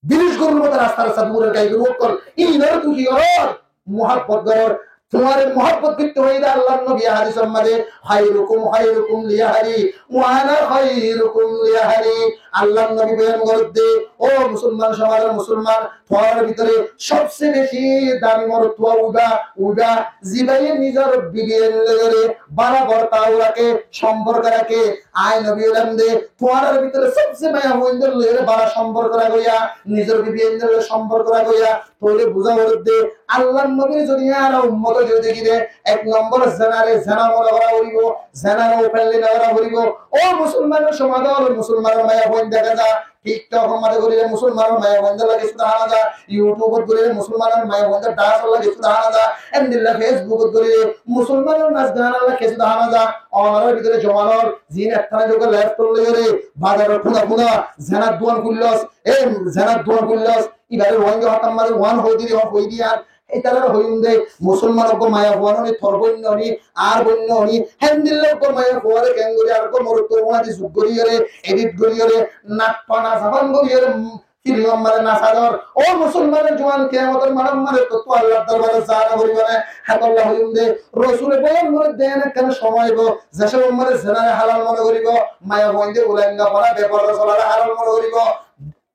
Bilis gorur moto rasta rasta durer gai goru ókkol, inore tui ki goror? Muhabbot goror. Tuáñre muhabbot goitte hoiyé de Allar nobi hadisor mazé, "Khairukum khairukum li ahli, wa ana khairukum li ahli." Allar nobi boyan gorédde, ó musolman somajor musolman, tuáñrar bútore sobse beci dami morot tuá uiba, uiba, zibaye nizor bibi enlore bála bortao raké, somporko raké. Añí nobi óilam de, tuáñrar bútore sobse maiyafuaindor loi bála somporko rakó ya, nizor bibi enlore somporko rakó ya. Tóile buzá foredde, Allar nobir zodi añára ummot ói dekí de, ek nombor zenare zena mone gora foribo, zenare openly no gora foribo. Ó musolmanor somaj ol, musolmanor maiyafuain deka za, TikTok ot mazé goríle musolmanor maiyafuaindor lá kessú dahá no za, YouTube ot goríle musolmanor maiyafuaindor dance ot lá kessú dahá no za, endilla Facebook ot goríle musolmanor nas gan ot lá kessú dahá no za. Onorar bútore juwan ol, zin ekkána joga left ot loiyóre, bazaror kuna kuna, zenar duan kúllos, e zenar duan kúllos, ibare Rohingya hotár mazé one hoi diri, hoi diri ar, ítarare hoiyum de, musolman uggwá maiyafuain oni, tor boin oni, ar boin oni, hendilla uggwá maiyafuare kengori ar uggwá morottor uáñti zuk goriyore, edit goriyore, natpana saban goriyore, mm, film or mazé nasador. Ó musolmanor juwan, kiyamotor math or mazé tottú Allar dorbarot zana foribo ne, hetolla hoiyum de, Rosule boyan gorédde ekkán somoi aibo, ze somoi mazé zenare halal mone goribo, maiyafuainde ulenga fona beporda solare halal mone goribo,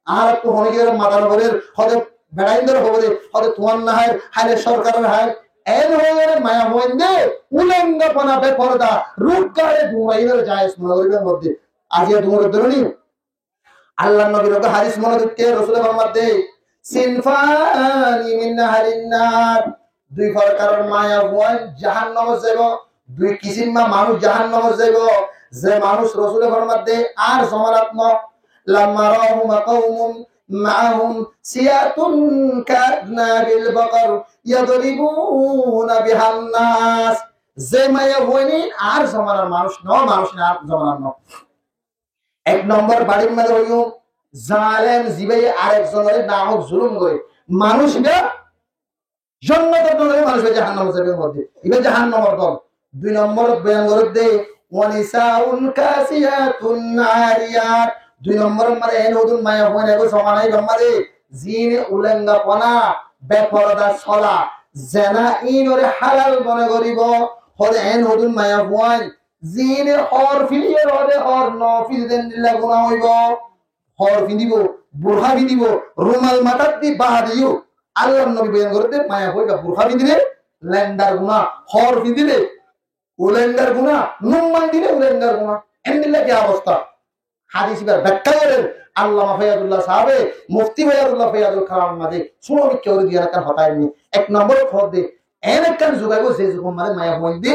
Añárattú hono kiyóre mata no forer, hóde beçaindor hóbore, hóde tuáñr no háir, háile sorkaror háir. Eén hoiyóre maiyafuainde ulenga fona beporda, ruk gare duñraiyóre jaiz mone goríbar modde. Aijja duñrar dóro ni? Allar nobir uggwá hadis mone goitté, Rosule formadde, "Sinfani min ahlin nar." Dui forkaror maiyafuain jahannamot zaibo, dui kisimma manúic jahannamot zaibo, ze manúic Rosule formadde ar zomanat no, "Lamma ra'ahuma qawmun ma'ahum siyatun ka'adnabil baqar yadribuna bihan nas." Ze maiyafuain ar zomanar manúic no, manúic ar zomanar no. Ek nombor barir maze hoiyum, zalem, zibaye arek zonore nahok zulum gore. Manúic iba jonnotor dol, manúic iba jahannamot zaibo modde. Iba jahannamor dol. Dui nomborot boyan goredde, "Wa nisaun kasiyatun ariyat." Dui nomborot mane en hodun maiyafuain ebo zomana iba mane zine ulenga fona, beporda sola, zena inore halal mone goribo. Hode en hodun maiyafuain, zine hór findiyore hode hór no findile endilla guna óibo. Hór findibo, burka findibo, rumal matát di bahadiyo. Allar nobi boyan goredde maiyafua burka findile lendar guna, hór findile ulendar guna, nun mandile ulendar guna. Endilla ki obosta? Hadis ibar bekkya gorer Allama Faiyadullah sahabe, Mufti Faiyadullah Faiyadul Kalamor maze suno bikkya gore diyan ekkan hotá enni. Ek nombor hodde, en ekkan zugaibo ze zugon maze maiyafuainde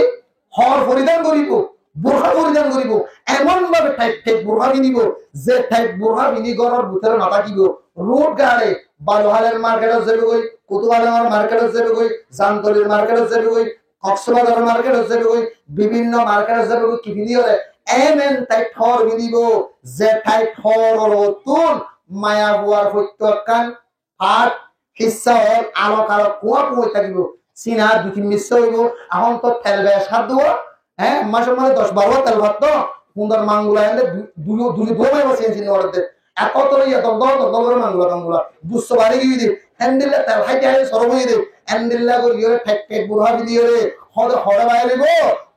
hór foridan goribo, burka foridan goribo, emon babe tait tait burka finibo, ze tait burka fini goror butore no takibo, rud gare, Baluhalir marketot zebegoi, Kutufalongor marketot zebegoi, Zamtolir marketot zebegoi, Koksbazaror marketot zebegoi, bibinno marketot zebegoi, ki findiyore, emen tait hór finibo, ze tait hóror ottun maiyafuar foitto ekkan fat hissa hól alok alok kuwa kuwa ói takibo. Sina dui tin missa óibo, ehón to tel bec hár duwa, hé, masor maze doc baro tel fatto, hundor mangula ende du-, du-, du-, duwa maibo sin sin no goredde. Ek otoro iya dol dol dol dol gore mangula tangula. Dusso bari giyede. Endilla tel háite háite sorom óiyede. Endilla goriyore tek tek burka findiyore. Hode hode bairibo.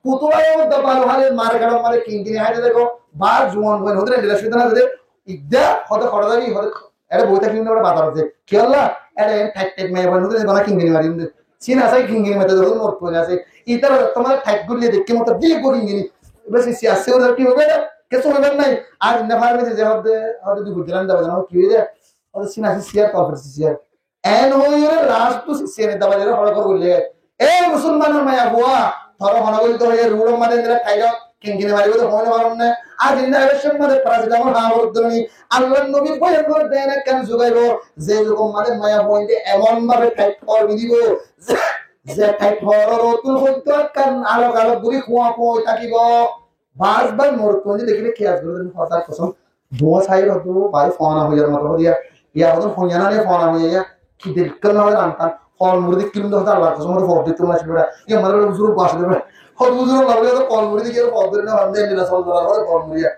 Kutu bari udda Baluhalir marketor maze kinkini háite dego. Ba juwan buin hode endilla suida na de. Idda hode hode dagi hode. Ere boi takile ere bazar asé. Kiyólla? Ere tek tek maiyafuain hode bana kinkini mari de. Sina asé kinkini mari de hode mor koi asé. Itara tomar tek gulle dekhe mot dik go kinkini. Bes isi asé ore ki hobe? Kessú hoibar nai. Ar inna farmesi ze hode, hode dui bujlan da bana ki hobe? Hode sina asé siyar, kofir siyar. En hoiyore last tu siyar da bana hode kor gulle. E musolmanor maiyafua, toro hono gori to hoye rudor maze endilla thairo, kinkini maribo de hono karon nai. Ar inna election maze paracetamol há gorodde nai. Allar nobi boyan goredde en ekkan zugaibo, ze zugon maze maiyafuainde emon babe tait hór finibo, ze tait hóror ottun foitto ekkan alok alok gori kuwa kuwa ói takibo. Bas bas morot fuain dekile kiyas gori den, Hódar kosóm. Duwa sair hodu bari fona hoiyar moto hodiya. Iya hodun hoiya na ne fona hoiya iya. Ki dekkan na hoiya rantan. Fol muri dekilum de hodu Allar kosóm hodu fol dekilum na sibera. Iya mara buzur bas de bera. Hodu buzur la hodu fol muri dekilum fol dekilum na hodu endilla sol dola hodu fol muri ya.